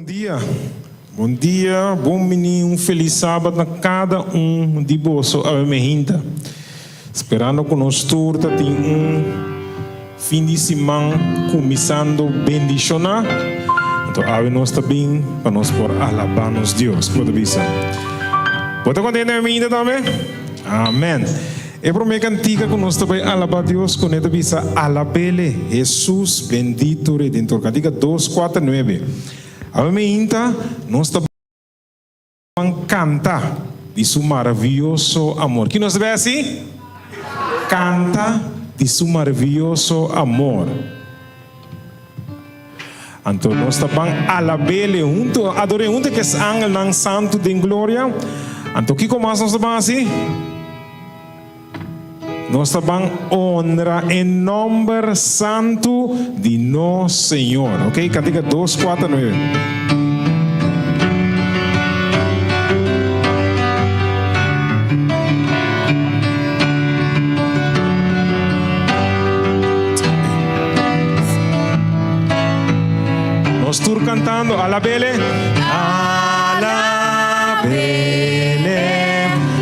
Bon dia, bon dia, bon bini, un felis sabat na kada un di boso awe mehinta. Sperando ku nos tur ta tin un fin di siman kuminsando bendishoná. Anto awe nos ta bin pa nos por alabá nos Dios. Bo ta bisa, Bo ta kontento awe mehinta tambe? Amen. E promé kantika ku nos ta bai alabá Dios kuné ta bisa, Alabele, Hesus bendito Redentor. Kantika dos, kuater, nuebe. Awe meinta nos ta ban kanta di su maravioso amor. Ki nos ta bai hasi? Kanta di su maravioso amor. Anto nos ta ban alabele huntu, ador'é huntu ku es angelnan santu den gloria. Anto kiko mas nos ta ban hasi? Nos ta ban honra e nòmber santu di nos Señor. Ok, kantika dos, kuater, nuebe. Nos tur cantando, alabele. Alabele,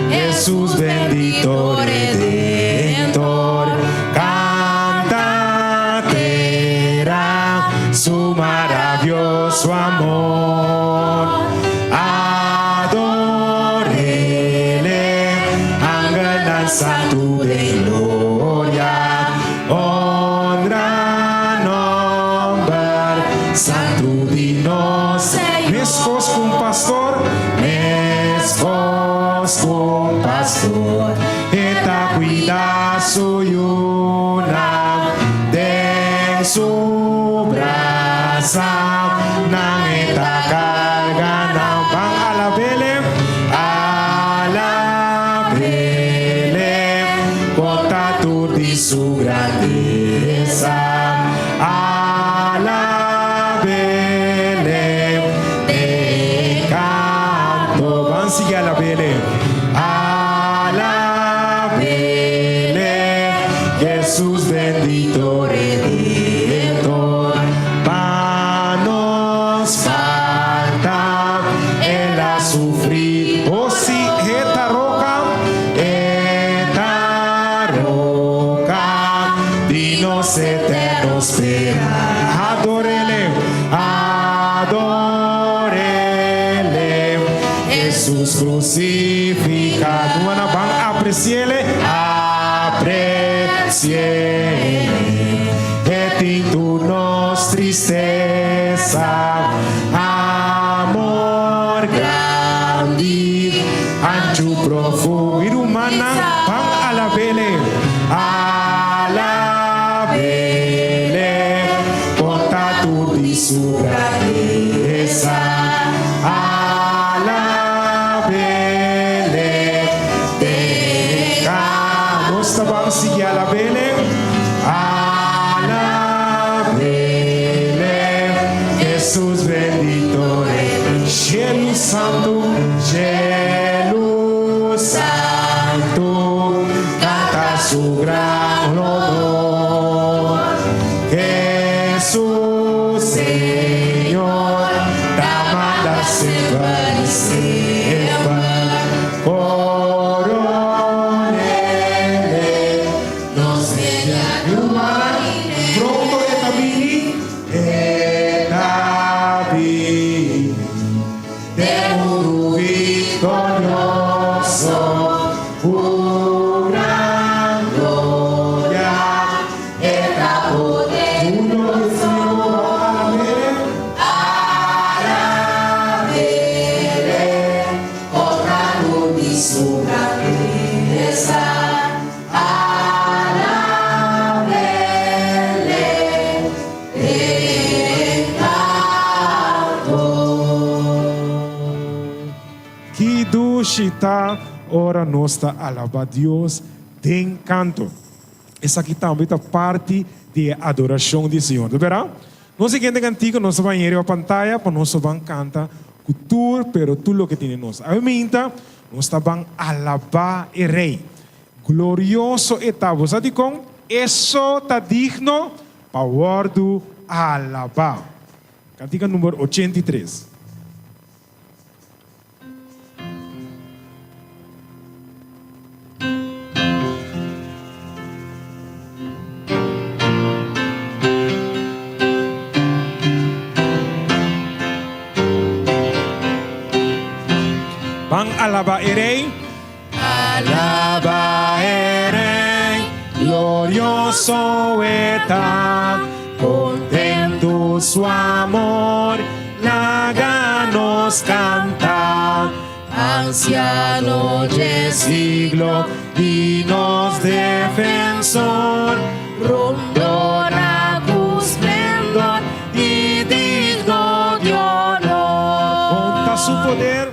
Jesús bendito Redentor. Canta tera su maravioso amor. Adorele, angelnan santu den gloria. Honra nomber santu di nos Señor. Meskos ku un pastor, meskos ku un pastor, e ta kuida su yunan den su brasa, nan e ta karga nan. Ban alab'Ele, alab'Ele. Konta tur di su grandesa, alab'Ele den kanto. Ban sigui alab'Ele, alab'Ele, Jesus bendito Redentor. Pa nos falta El a sufri. Oh si, e ta roka. E ta roka di nos eterno speransa. Adorele, adorele, Hesus crucificado. Nos a ban apreciele, apreciele. E tin tur nos tristesa, amor grandi. Anchu profu mi rumannan ban alabele, alabele, konta tur di su grandesa, alabele, den ka nos ta ban sigui alabele, alabele, Jesus bendito Rey, Shelu Santu. Shelu Santu kanta su gran honor. Hesus Señor ta manda semper i semper. Koronele nos Rumannan, pronto e ta bini, e ta bini. Den mundu viktorioso, ku gran gloria e ta poderoso. Alab'E, kontra tur di su grandesa. Alab'E Ki dushi ta ora nos ta alabá Dios den kanto! Esaki tambe ta parti di e adorashon di Señor. Ta bera? Nos siguiente kantiku nos ta ban yeri riba pantaya pa nos ban kanta ku tur pero tur loke tin den nos. Awe minta nos ta ban alabá e Rei. Glorioso e ta. Bo sa dikon? E so ta digno pa wòrdu alabá. Kantika number 83. alabá e Rei. Alabá e Rei, glorioso e ta, kontentu su amor, laga nos kanta. Ansiano dje siglo di nos Defensor, Rondona ku splendor i digno di honor. Konta su poder.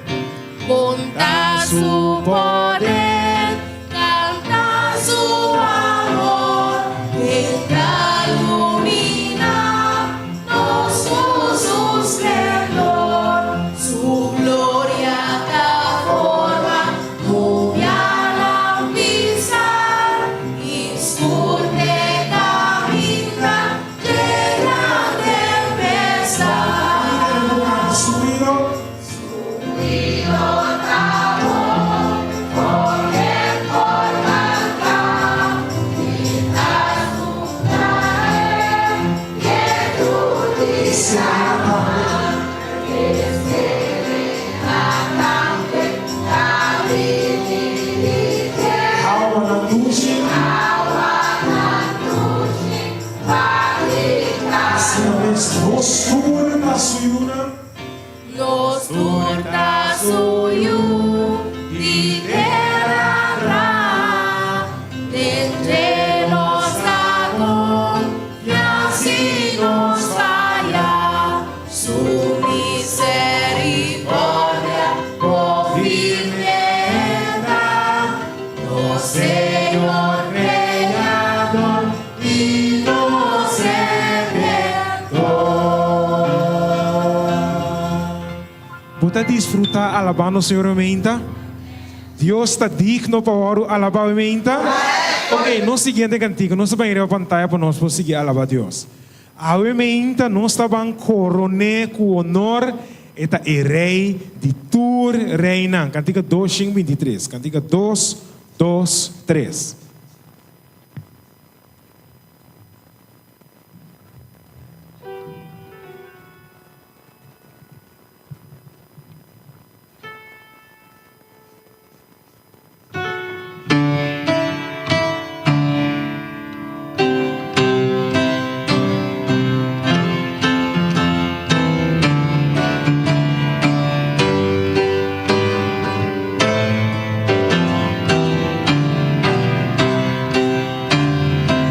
Konta su poder, kanta su amor, El ta luminá nos ku su splendor. Su gloria ta forma nubianan pisá i skur te kaminda dje gran tempestad. Su cuido. Su cuido ta bon, porque por manda i ta sufrae quietud di sama Awa nan dushi. Asina mes nos tur ta su yunan. Nos tur ta su yu di tera ra, den dje nos ta konfia si nos faya, su misericordia por firme ta, nos Señor Creador i nos Redentor. Bo ta disfruta alabá nos Señor meinta? Dios ta digno pa wòrdu alabá meinta? Ok, nos siguiente kantika, nos ta ban riba pantaya pa nos por sigui alabá Dios. Awe meinta nos ta ban koron'é ku honor, e ta e Rei di tur reinan. Kantika 223, kantika dos, dos, tres.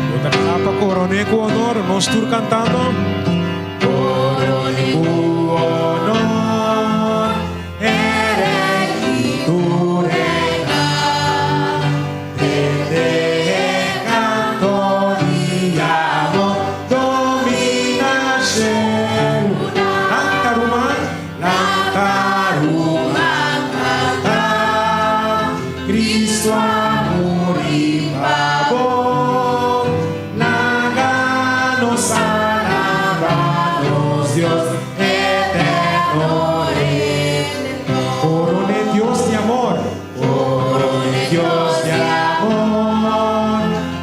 Bo ta kla pa koron'é ku honor? Nos tur kantando. Koron'é ku honor, e Rei di tur reinan. Tende e kanto di amor, domina shelu. Lanta ruman, lanta ruman, kanta. Cristo a muri pa bo, laga nos alaba nos Dios eterno Redentor. Corone Dios di amor, corone Dios di amor,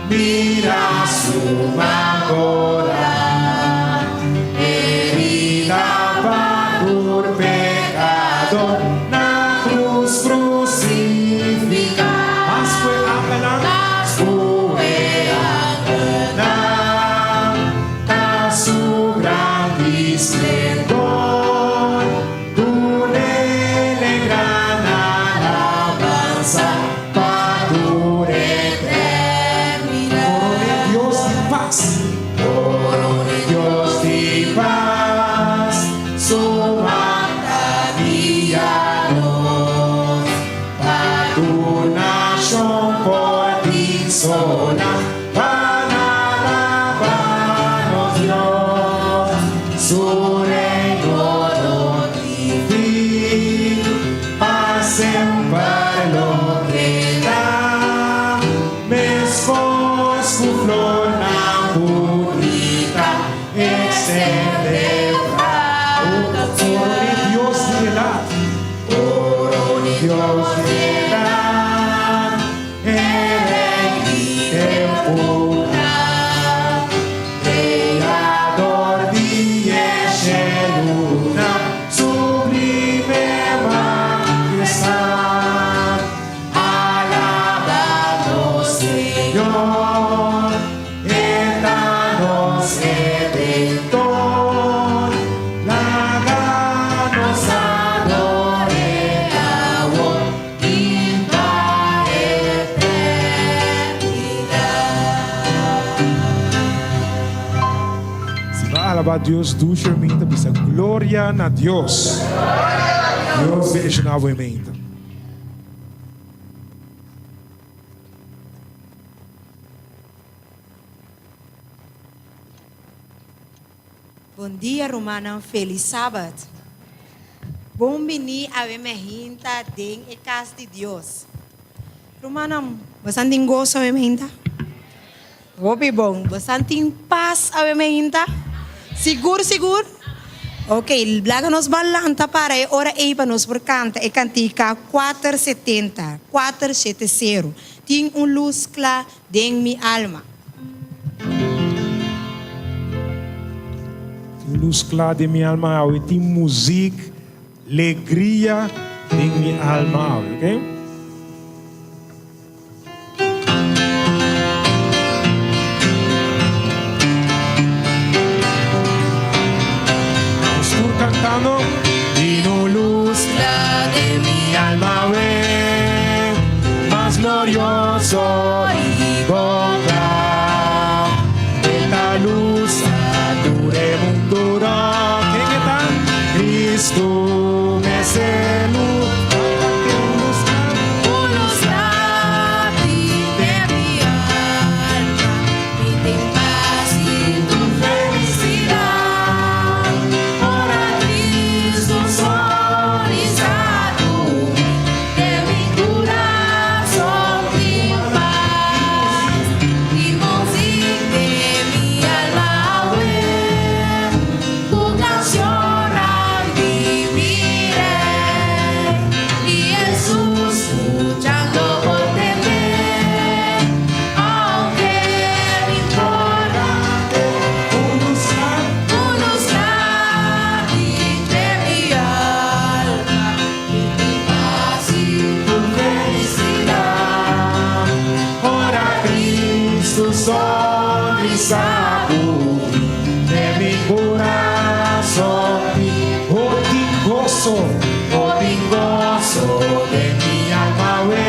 mira su man gorá, herida pa tur pecador na cruz crucifica. Mas cu e angelnan, mas cu e angelnan, ta su grandi splendor, dun'el e gran alabanza pa tur eternidad. Corone Dios di paz, corone Dios di paz, su man ta guia nos, pa tur nashon por tin sola, pa nan alabá nos Dios, su reino no tin fin, pa semper lo keda, meskos ku flornan bunita extende Corone Dios di edat, Corone Dios di edat, e Rei di tempunan, Kreador di e shelunan, sublime majestad. alabá Dios dushi hermita bisa gloria na Dios. Dios bendiciona bo hermita. Bon dia rumannan felis sabat. Bon bini awe mehinta den e kas di Dios. Rumannan bosan tin goso awe mehinta? Hopi bon. Bosan tin pas awe mehinta? Sigur sigur? Ok laga nos ban lanta para e ora ei pa nos por kanta e kantika 470, 470, Tin un lus kla Den mi alma. Tin lus kla den mi alma awe. Tin muzik, legria den mi alma awe, ok. Nos tur kantando. Tin un lus kla den mi alma awe. Mas glorioso i boca E ta luz a tur e mundo rond Ken e ta? Cristo mes e luz Un luz cla Un luz cla den mi alma Mi tin paz i tur felicidad Ora Cristo sonrisa ku mi Den mi kurason tin pas Tin muzik den mi alma awe Ku kanshonnan di mi Rei I Hesus skuchando por tende Ounke mi por Un lus grandi den mi alma. Ora Cristo sonrisa den mi corazon Oh tin gozo, oh tin gozo den mi alma awe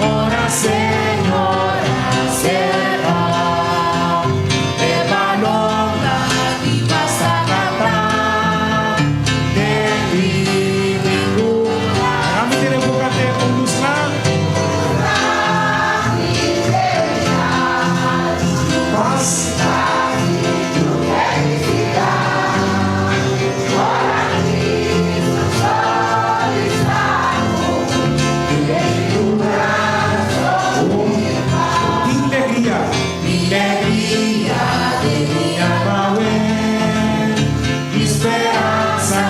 Ora Señor acerca E paloma di paz ta canta. Speransa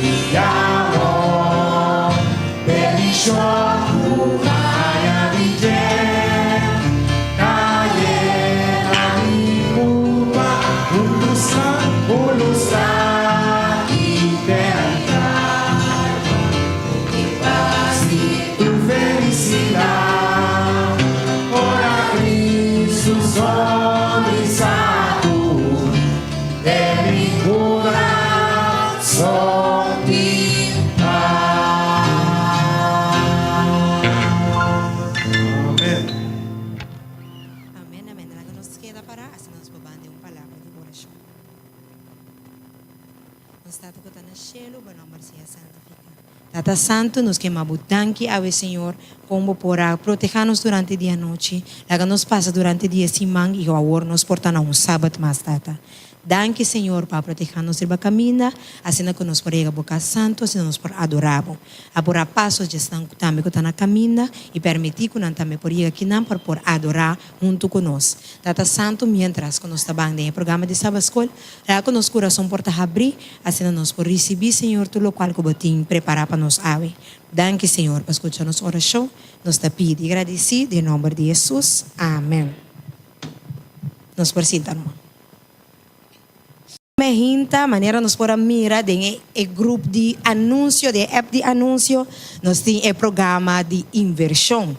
i amor, bendishon ku haya di dje, ta yena mi kurpa, un lus la, un lus la eternidad, di pas i tur felisidat, ora Cristo sonrisa ku Den mi kurason tin pas. Amen. Amen, amen. Laga nos keda para, asina nos por banda un palabra di orashon. Nos Tata ku ta na shelu, bo nòmber sea santifiká. Tata Santu, nos ke ma bo danki awe, Señor, kon bo por a proteha nos durante di anochi, laga nos pasa durante di e siman i awor nos por ta na un Sabat mas, Tata. Danki, Señor, pa a proteha nos riba kaminda, asina ku nos por yega bo kas santu, asina nos por adora bo. Apurá paso dje esnan ku tambe ku ta na kaminda i permití ku nan tambe por yega kinan pa por adorá huntu ku nos. Tata Santu, miéntras ku nos ta ban den e programa di Sabat Skol, Laga ku nos kurason por ta habrí, asina nos por risibí, Señor, tur lokual ku Bo tin prepará pa nos awe. Danki, Señor, pa skucha nos orashon. Nos ta pidi i gradisí den nòmber di Hesus. Amèn. Nos por sinta numa. Me hinta, manera nos por a mira den e e grup di anunsio, den e app di anunsio, nos tin e programa di invershon.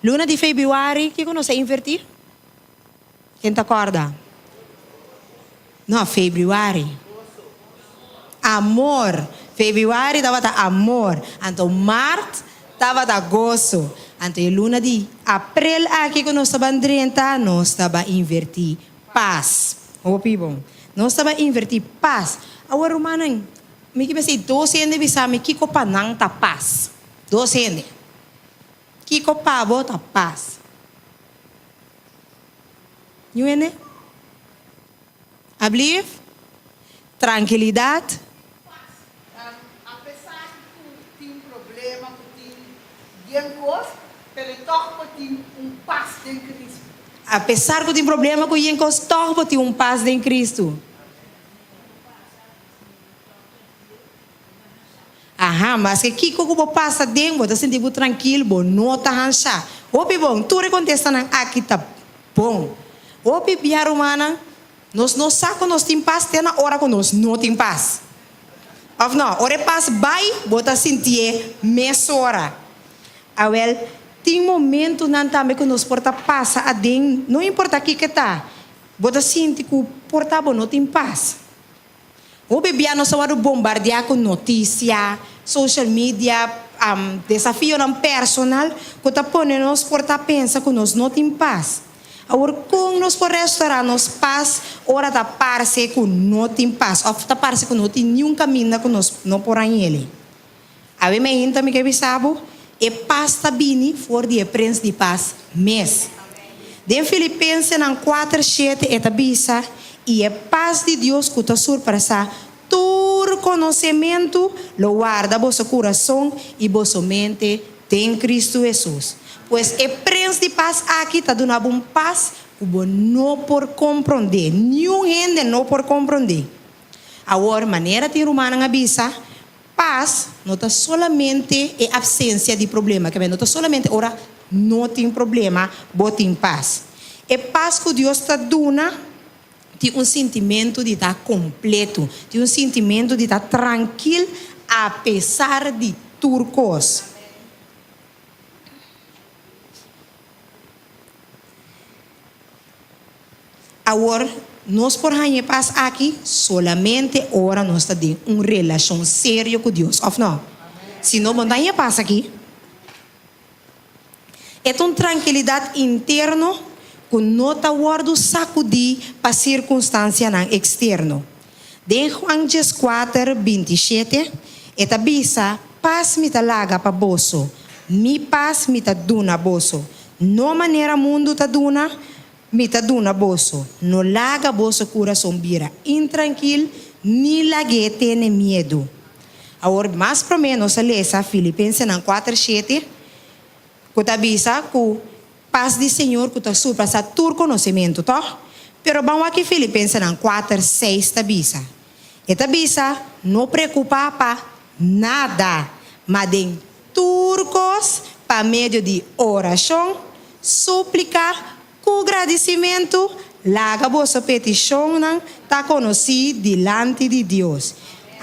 Luna di febrüari, kiko nos a invertí? Ken ta kòrda? No, febrüari. Amor. Febrüari tabata amor. Anto mart tabata goso. Anto e luna di aprel aki ku nos ta ban drenta, nos ta ban invertí pas. Hopi bon. Nos ta bai invertí pas. Awor rumannan, mi ke mester dos hende bisa mi kiko pa nan ta pas. Dos hende. Kiko pa bo ta pas? Niun hende? Ablief? Trankilidat? Pas. Apesar ku tin problema, ku tin bien kos, pero tòg bo tin un pas den Kristu. Apesar ku tin problema ku yen kos, tòg bo tin un pas den Kristu. Aha, maske kiko ku bo pasa den, bo ta sinti bo trankil, bo no ta hansha. Hopi bon, tur e kontestanan aki ta bon. Hopi bia rumannan, nos no sa ku nos tin pas te na ora ku nos no tin pas. Òf no? Ora e pas bai, bo ta sintié mesora. Awèl, tin momentunan tambe ku nos por ta pasa aden, no importá kiko ta, bo ta sinti ku por ta bo no tin pas. Hopi bia nos ta wòrdu bombardiá ku notisia, social media, desafionan personal ku ta pone nos por ta pensa ku nos no tin pas. Awor, kon nos por restorá nos pas ora ta parse ku no tin pas òf ta parse ku no tin niun kaminda ku nos no por hañ'el? Awe meinta mi ke bisa bo, e pas ta bini for di e Prens di Pas mes. Den Filipensenan kuater shete e ta bisa, I e pas di Dios ku ta surpasá tur konosementu lo warda boso kurason i boso mente den Kristu Hesus. Pues e Prens di Pas aki ta duna bo un pas ku bo no por komprondé, niun hende no por komprondé. Awor, manera tin rumannan a bisa, Pas no ta solamente e absensia di problema, kebé no ta solamente ora no tin problema bo tin pas. E pas ku Dios ta duna tin un sintimentu di ta kompletu, tin un sintimentu di ta trankil apesar di tur kos. Awor, nos por haña e pas aki solamente ora nos ta den un relashon serio ku Dios, òf no? Si no, bo no ta haña e pas aki. E ta un trankilidat interno ku no ta wòrdu sakudí pa sirkunstansianan eksterno. Den Juan dieskuater, bintishete, e ta bisa, Pas mi ta laga pa boso, mi pas mi ta duna boso, no manera mundu ta duna, mi ta duna boso. No laga boso kurason bira intrankil, ni lag'é tene miedu. Awor, mas promé nos a lesa Filipensenan kuater shete, ku ta bisa ku Pas di Señor ku ta surpasá tur konosementu, tòg? Pero ban wak ki Filipensenan kuater, seis ta bisa. E ta bisa, No preokupá pa nada, ma den tur kos, pa medio di orashon, súplika ku gradisimentu, laga boso petishonnan ta konosí dilanti di Dios.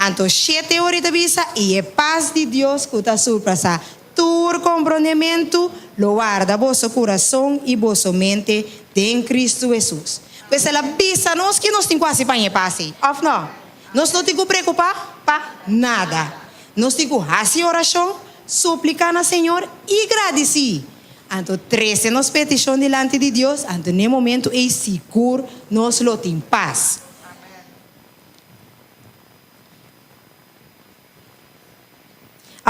Anto shete ora e ta bisa, I e pas di Dios ku ta surpasá Tur komprondementu lo warda boso kurason i boso mente den Kristu Hesus. Pues el a bisa nos ki nos tin ku hasi pa ñe pas ei, òf no? Nos no tin ku preokupá pa nada. Nos tin ku hasi orashon, supliká na Señor i gradisí. Anto trese nos petishon dilanti di Dios, anto n'e momentu ei sigur nos lo tin pas.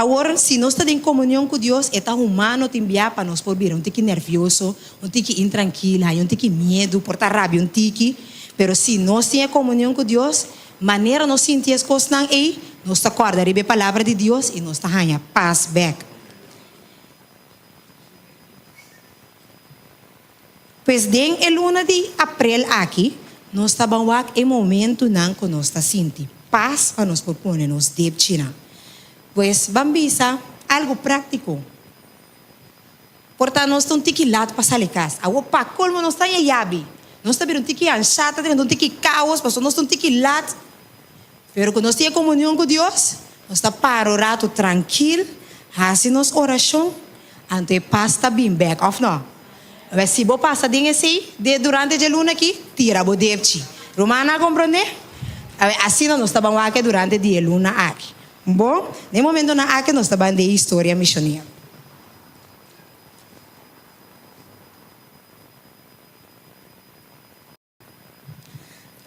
Awor, si nos ta den komunion ku Dios, e ta humano tin bia pa nos por bira un tiki nervioso, un tiki intrankil, haña un tiki miedu, por ta rabia un tiki. Pero si nos tin e komunion ku Dios, manera nos sinti es kosnan ei, nos ta kòrda riba e Palabra di Dios i nos ta haña pas bèk. Pues den e luna di aprel aki nos ta ban wak e momentunan ku nos ta sinti pas pa nos por pone nos depchinan. Pues ban bisa algu práktiko. Por ta nos ta un tiki lat pa sali kas. Awor pa kolmo nos ta haña yabi. Nos ta bira un tiki anshá, ta drenta un tiki kaos pasobra nos ta un tiki lat. Pero ku nos tin e komunion ku Dios, nos ta para un ratu trankil, hasi nos orashon, anto e pas ta bin bèk, òf no? Awor, si bo pasa den esei de durante dje luna akí, tira bo depchi. Rumannan a komprondé? Awor, asina nos ta ban wak durante di e luna aki. Bon, den e momentunan aki nos ta ban den historia mishonero.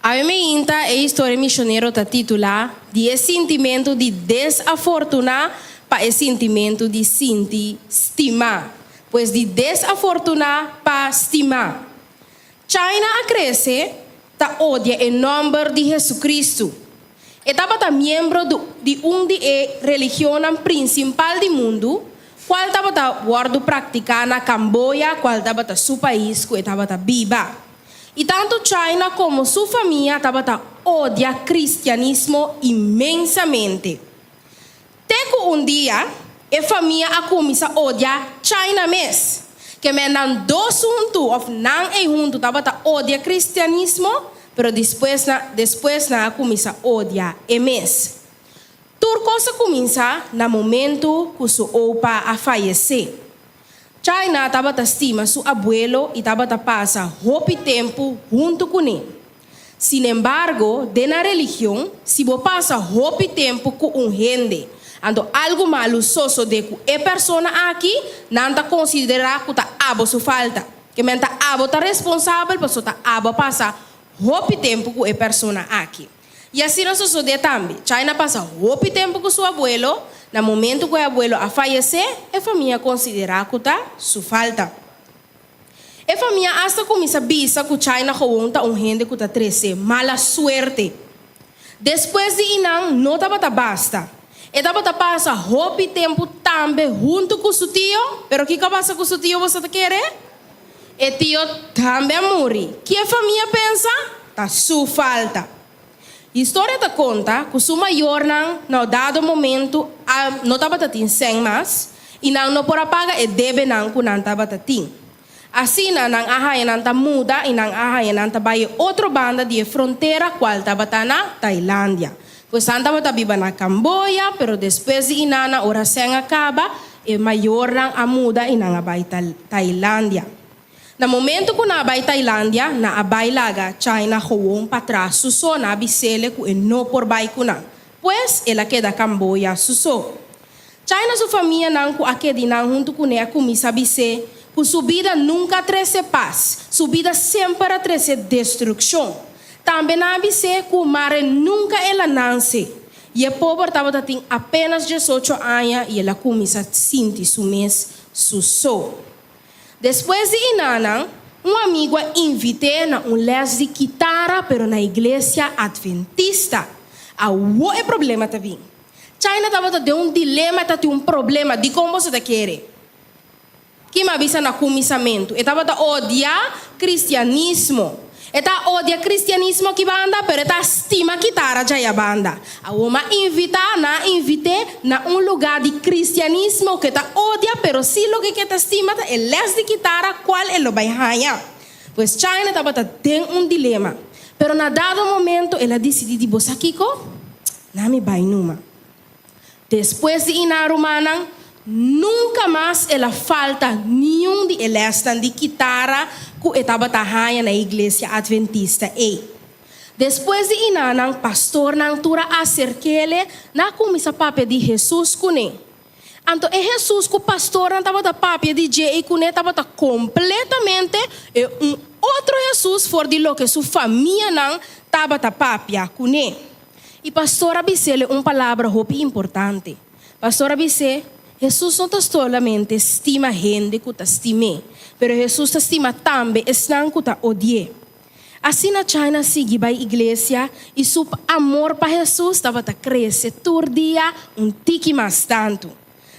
Awe meinta e historia misionero ta titulá Di e sintimentu di desafortuná pa e sintimentu di sinti stimá. Pues di desafortuná pa stimá. China a krese ta odia e nòmber di Hesukristu. E tabata miembro di un di e religionnan prinsimpal di mundu, kual tabata wòrdu praktiká na Kamboya, kual tabata su pais ku e tabata biba. I tantu China komo su famia tabata odia kristianismo inmensamente. Te ku un dia e famia a kuminsá odia China mes. Ke men nan dos huntu òf nan ei huntu tabata odia kristianismo, pero despues nan despues nan a kuminsá odia e mes. Tur kos a kuminsá na momentu ku su opa a fayesé. China tabata stima su abuelo i tabata pasa hopi tempu huntu kuné. Sinembargo, den nan religion, si bo pasa hopi tempu ku un hende, anto algu malu sosodé ku e persona aki, nan ta konsiderá ku ta abo su falta. Ke men ta abo ta responsabel pasobra ta abo a pasa hopi tempu ku e persona aki. I asina sosodé tambe. China pasa hopi tempu ku su abuelo, na momentu ku e abuelo a fayesé, e famia konsiderá ku ta su falta. E famia asta kuminsá bisa ku China gewoon ta un hende ku ta trese mala suerte. Despues di inan no tabata basta. E tabata pasa hopi tempu tambe huntu ku su tio, pero kiko a pasa ku su tio boso ta kere? E tio tambe a muri. Ki e famia pensa? Ta su falta. Historia ta konta ku su mayornan na un dado momentu a no tabata tin sèn mas i nan no por a paga e debenan ku nan tabata tin. Asina nan a haña nan ta muda i nan a haña nan ta bai e otro banda di e frontera kual tabata na Tailandia. Pues nan tabata biba na Camboya, pero despues di inana ora sèn a kaba, e mayornan a muda i nan a bai Tailandia. Na momento ku nan a bai Tailandia, nan a bai laga China gewoon patras su so, nan a bis'ele ku e no por bai ku nan. Pues, el a keda Camboya su so. China su famianan ku a kedi nan huntu kuné a kuminsá bis'é ku su bida nunka a trese pas, su bida semper a trese destrukshon. Tambe nan a bis'é ku mare nunka el a nanse. I e pober tabata tin apénas diesocho aña i el a kuminsá sinti su mes su so. Despues di inanan, un amigu a invit'é na un lès di kitara pero na iglesia adventista. Awó e problema ta bin. China tabata den un dilema, ta tin un problema. Dikon boso ta kere? Kim a bisa na kuminsamentu? E tabata odia kristianismo. E ta odia kristianismo ki banda, pero e ta stima kitara djaya banda. Awor m'a invitá, nan a invit'é na un lugá di kristianismo ku e ta odia, pero sí loke ku e ta stima ta e lès di kitara kual e lo bai haña. Pues China tabata den un dilema. Pero na dado momento el a disidí di bo sa kiko? Na mi bai numa. Despues di iná rumannan, nunka mas el a falta niun di e lèsnan di kitara ku e tabata haña na e iglesia adventista ei. Despues di inánan, pastornan tur a aserk'ele na kuminsá papia di Hesus kuné. Anto e Hesus ku pastornan tabata papia di dje ei kuné tabata kompletamente e un otro Hesus for di loke su famianan tabata papia kuné. I pastor a bis'ele un palabra hopi importante. Pastor a bis'é, Hesus no ta solamente stima hende ku ta stim'é, pero Hesus ta stima tambe esnan ku ta odi'é. Asina China sigui bai iglesia i su amor pa Hesus tabata krese tur dia un tiki mas tantu.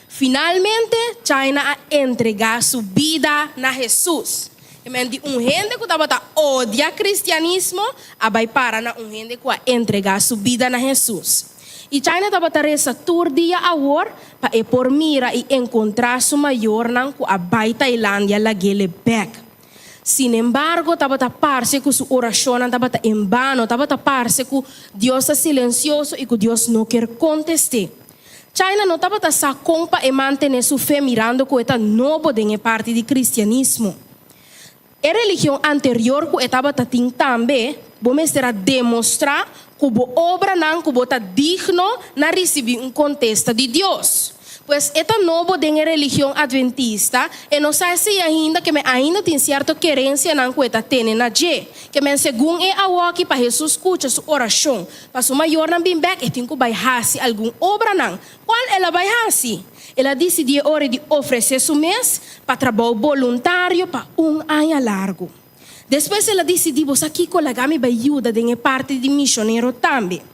Finalmente, China a entregá su bida na Hesus. E men di un hende ku tabata odia kristianismo a bai para na un hende ku a entregá su bida na Hesus. I China tabata resa tur dia awor pa e por mira i enkontrá su mayornan ku a bai Tailandia lag'ele bèk. Sinembargo, tabata parse ku su orashonnan tabata en bano, tabata parse ku Dios ta silensioso i ku Dios no kier kontest'é. China no tabata sa kon pa e mantené su fe mirando ku e ta nobo den e parti di kristianismo. E religion anterior ku e tabata tin tambe, bo mester a demostrá ku bo obranan ku bo ta digno na risibí un kontesta di Dios. Pues e ta nobo den e religion adventista, e no sa esei ainda ke men ainda tin sierto kerensianan ku e ta tene na dje. Ke men segun e awoki pa Hesus skucha su orashon pa su mayornan bin bèk e tin ku bai hasi algun obranan. Kual el a bai hasi? El a disidí e ora di ofresé su mes pa trabou boluntario pa un aña largu. Despues el a disidí, Bo sa kiko, laga mi bai yuda den e parti di mishonero tambe.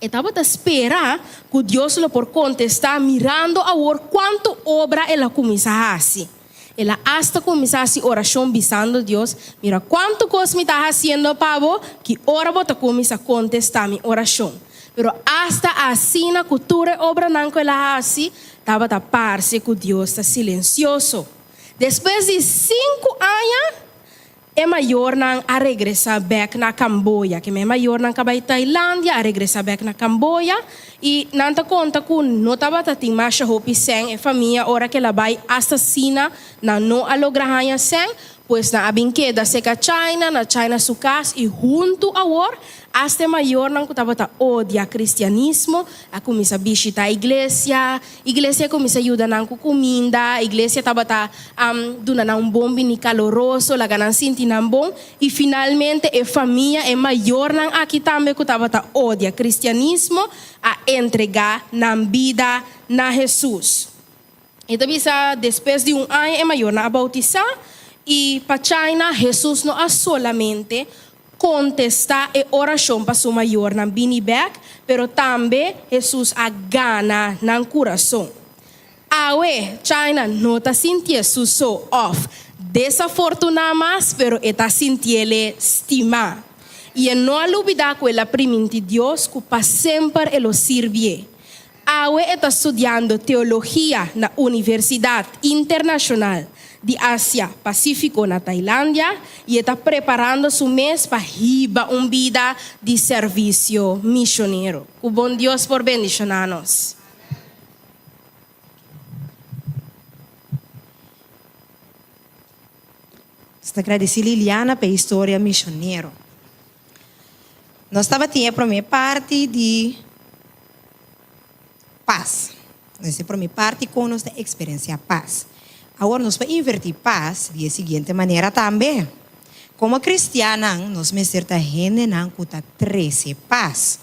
E tabata spera ku Dios lo por kontestá mirando awor kuantu obra el a kuminsá hasi. El a asta kuminsá hasi orashon bisando Dios, Mira kuantu kos mi ta hasiendo pa bo, ki ora bo ta kuminsá kontestá mi orashon? Pero asta asina ku tur e obranan ku el a hasi, tabata parse ku Dios ta silensioso. Despues di sinku aña, E mayornan a regresá bèk na Camboya. Keme e mayornan ka bai Tailandia a regresá bèk na Camboya i nan ta konta ku no tabata tin masha hopi sèn e famia ora ku el a bai asta asina nan no a logra haña sèn pues nan a bin keda seka China na China su kas i huntu awor asta e mayornan ku tabata odia kristianismo a kuminsá bishitá iglesia. Iglesia a kuminsá yuda nan ku kuminda, iglesia tabata duna nan un bon bini kaloroso, laga nan sinti nan bon, i finalmente e famia, e mayornan aki tambe ku tabata odia kristianismo, a entregá nan bida na Hesus. E ta bisa, Despues di un aña e mayornan a boutisá, i pa China Hesus no a solamente kontestá e orashon pa su mayornan bini bèk, pero tambe Hesus a gana nan kurason. Awe, China no ta sintié su so òf desafortuná mas, pero e ta sintié-le stimá. I e no a lubidá ku el a primintí Dios ku pa semper e lo sirbié. Awe e ta studiando teologia na Universidat Internashonal di Asia Pasífiko na Tailandia i e ta preparando su mes pa hiba un bida di servisio mishonero. Ku bon Dios por bendishoná nos. Nos ta gradisí Liliana pa e historia mishonero. Nos tabatin e promé parti di pas. Nos e promé parti kon nos ta eksperensiá pas. Awor nos por invertí pas di e siguiente manera tambe. Komo kristiannan nos mester ta hendenan ku ta trese pas.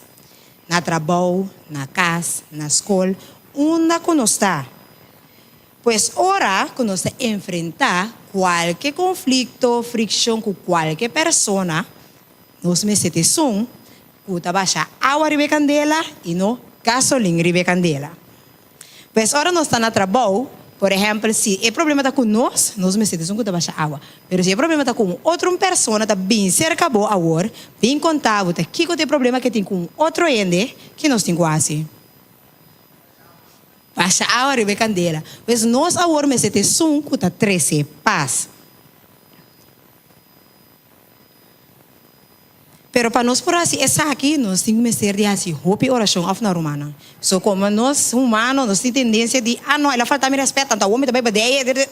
Na trabou, na kas, na skol, unda ku nos ta. Pues ora ku nos ta enfrentá kualke konflikto, frikshon ku kualke persona, nos mester ta esun ku ta basha awa riba e kandela i no gasolin riba e kandela. Pues ora nos ta na trabou, por ehèmpel, si e problema ta ku nos, nos mester ta esun ku ta basha awa. Pero si e problema ta ku un otro un persona ta bin serka bo awor, bin konta bo ta kiko ta e problema ke tin ku un otro hende, ke nos tin ku hasi? Basha awa riba e kandela. Pues nos awor mester ta esun ku ta trese pas. Pero pa nos por hasi esaki, nos tin mester di hasi hopi orashon òf no, rumannan? So komo nos humano, nos tin tendensia di, ah no, el a falta mi rèspèt, anto awor mi ta bai badei e.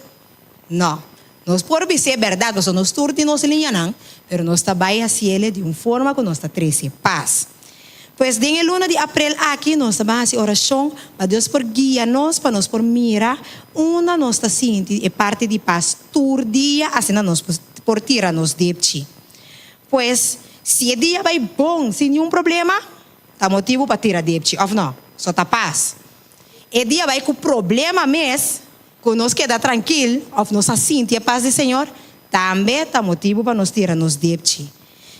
No. Nos por bis'é bèrdat, pasobra nos tur tin nos liñanan, pero nos ta bai hasiel di un forma ku nos ta trese pas. Pues den e luna di aprel aki nos ta ban hasi orashon pa Dios por guia nos pa nos por mira unda nos ta sinti e parti di pas tur dia asina nos por tira nos depchi. Pues si e dia bai bon sin niun problema ta motibu pa tira depchi of no? So ta pas. E dia bai ku problema mes Ku nos keda trankil òf nos a sinti e pas di Señor, tambe ta motibu pa nos tira nos depchi.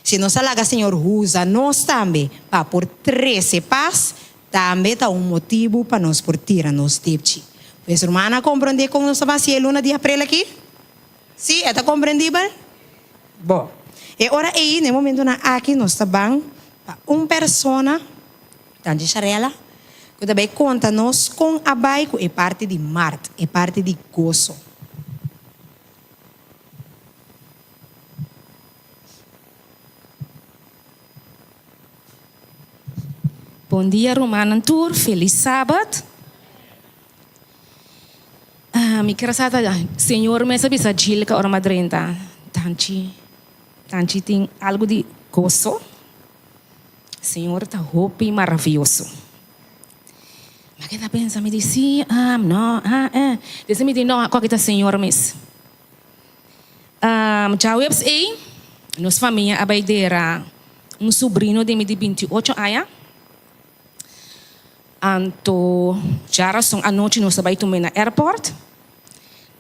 Si nos a laga Señor usa nos tambe pa por trese pas, tambe ta un motibu pa nos por tira nos depchi. Pues rumannan a komprondé kon nos ta basi e luna di aprel aki? Sí, e ta komprendibel? Bo. E ora ei, na e momentunan aki, nos ta ban pa un persona. Tanchi Sharela, ku ta bai konta nos kon a bai ku e parti di mart, e parti di goso. Bon dia rumannan tur, felis sabat. Mi kier sa ta Señor mes a bisa Jilka ora mi a drenta, Tanchi, Tanchi tin algu di goso. Señor ta hopi maravioso. Mi a keda pensa, mi di, si, um, no, ah, eh. Despues mi di, no, akò ta Señor mes. Um, djaweps ei, nos famia a bai dera un subrino di mi di 28 aña. Anto, djarason anochi nos a bai tum'é na airport.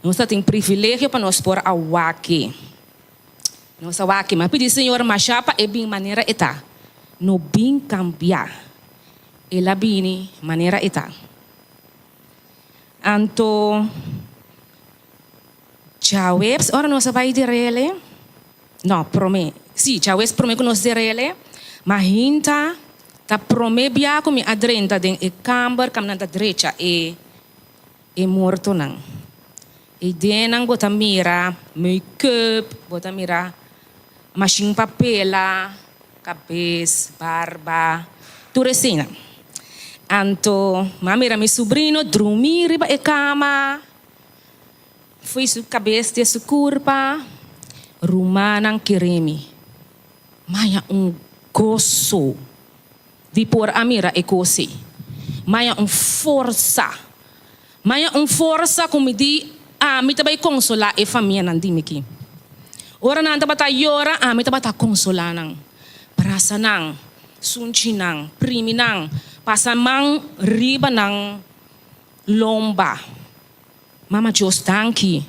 Nos ta tin privilegio pa nos por a wak-e. Nos a wak-e. Mi a pidi Señor masha pa e bin manera e ta. No bin kambia. El a bini manera e ta. Anto, djaweps ora nos a bai der'ele, no, promé, sí, djaweps promé ku nos der'ele, ma hinta ta promé bia ku mi a drenta den e kamber kaminanta drecha e E mortonan. E denan bo ta mira make-up, bo ta mira mashin pa pela, kabes, barba, tur eseinan. Anto m'a mira mi subrino drumi riba e kama, fo'i su kabes te su kurpa, rumannan kere mi. Maya un goso. Di por a mira e kos ei. Maya un forsa. Maya un forsa ku mi di, Ami ta bai konsolá e famianan di mi ki. Ora nan tabata yora, ami tabata konsolá nan. Brasa nan, sunchi nan, primi nan, pasa man riba nan lomba. Mama Dios danki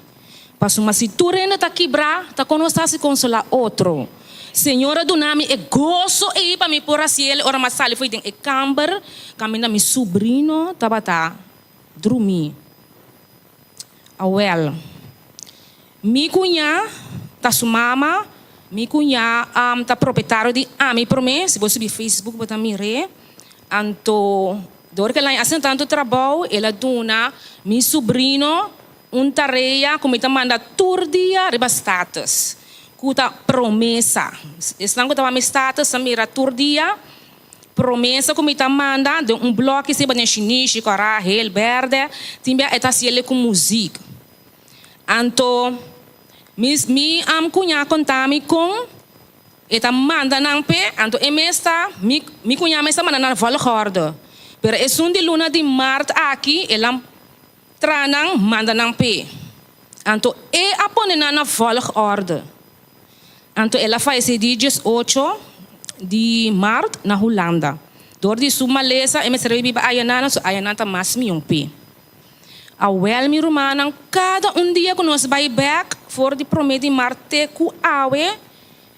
pasobra si tur hende ta kibrá ta kon nos ta hasi konsolá otro. Señor a duna mi e goso ei pa mi por hasi el ora mi a sali fo'i den e kamber kaminda mi subrino tabata drumí. Awèl, mi kuñá ta su mama, mi kuñá ta propietario di ami promé, si bo subi Facebook bo ta mir'é, anto Dor ku el a hasi tantu trabou, el a duna mi subrino un tarea ku mi ta manda tur dia riba status, ku ta promesa. Esnan ku ta wak mi status ta mira tur dia promesa ku mi ta manda den un bloki siba den shinishi, kòrá, hel, bèrdè. Tin bia e ta hasi el ku muzik. Anto mi mi kuñá konta mi kon. E ta manda nan p'e, anto e mes ta, mi, mi cuña mes ta manda nan volgorde. Pero esun di luna di maart aki, el a traha nan, manda nan p'e. Anto e a pone nan na volgorde. Anto el a fayece di diesocho di maart na Hulanda. Dor di su malesa e mester a biba ayanan, so ayanan ta mas mion p'e. Awel mi rumannan, kada un dia ku nos bai bèk for di promé di mart te ku awe,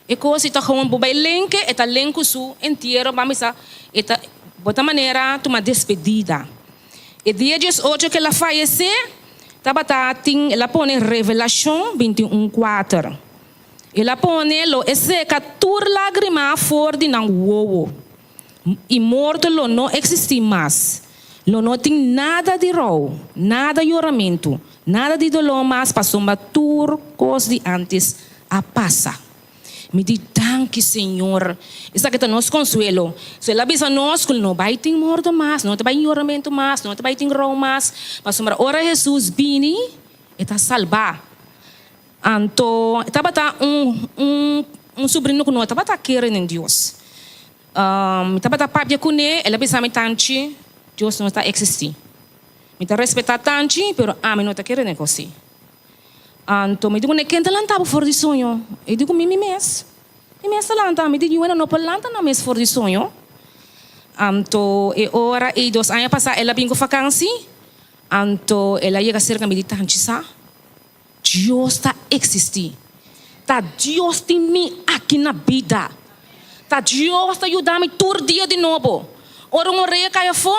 e kos i ta gewoon bo bai lenke, e ta len ku su entiero, ban bisa e ta bo ta manera tuma despedida. E dia diesocho ku el a fayesé, tabata tin el a pone Revelashon 21 kuater. El a pone lo e seka tur lágrima for di nan wowo. I morto lo no eksistí mas. Lo no tin nada di rou, nada yoramentu, nada di doló mas pasobra tur kos di ántes a pasa. Mi di, Danki, Señor. Esaki ta nos konsuelo. So el a bisa nos ku no bai tin morto mas, no ta bai yoramentu mas, no ta bai tin rou mas, pasobra ora Hesus bini, e ta salbá. Anto e tabata un un un subrino ku no tabata kere den Dios. Mi tabata papia kuné, el a bisa mi, Tanchi, Dios no ta eksistí. Mi ta respetá Tanchi, pero ami no ta kere den kosí. Anto mi di kuné, Ken ta lanta bo for di soño? E di ku mi, Mi mes. Mi mes ta lanta. Mi di, Yuena no por lanta nan mes for di soño. Anto e ora ei dos aña pasá el a bin ku fakansi, anto el a yega serka mi di, Tanchi sa? Dios ta existi. Ta Dios tin mi aki na bida. Ta Dios ta yuda mi tur dia di nobo. Ora un orea cay afo,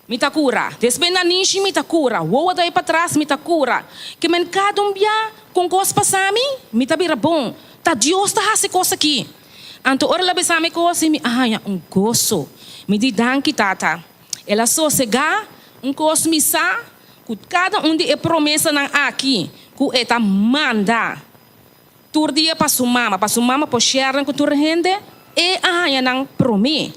mi ta cura. Despues nanishi, mi ta cura. Wowo ta bay patras, mi ta cura. Ke men cada un bia cu un cos pasa mi, mi ta bira bon. Ta Dios ta haci cos aki. Anto ora el a bisa mi cos, mi a haya un goso. Mi di, Danki, Tata. El a sosega un cos mi sa. Ku kada un di e promesanan aki ku e ta manda tur dia pa su mama, pa su mama por share nan ku tur hende, e a haña nan promé.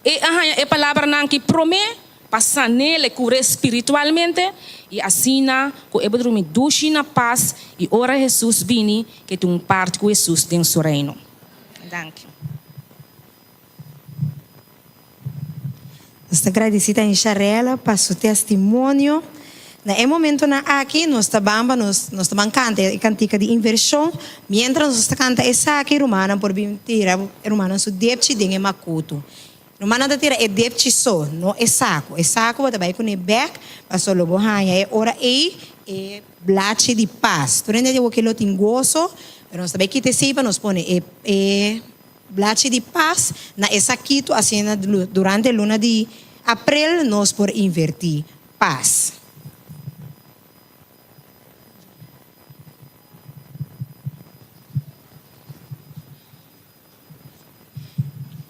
E a haña e palabranan aki promé pa san'el e kur'é spiritualmente i asina ku e por drumi dushi na pas i ora Hesus bini ke tin un parti ku Hesus den su reino. Danki. Nos ta gradisí ta Insharela pa su testimonio. Na e momentonan aki nos ta ban pa nos nos ta ban kanta e kantika di invershon. Miéntras nos ta kanta esaki rumannan por bin tira e rumannan su depchi den e makutu. Rumannan ta tira e depchi so, no e saku. E saku bo ta bai kuné bèk pasobra lo bo haña e ora ei e blachi di pas. Tur hende di awor ke lo tin goso, pero nos ta bai kita esei pa nos pone e e. Blachi di pas na e sakito asina durante luna di aprel nos por inverti pas.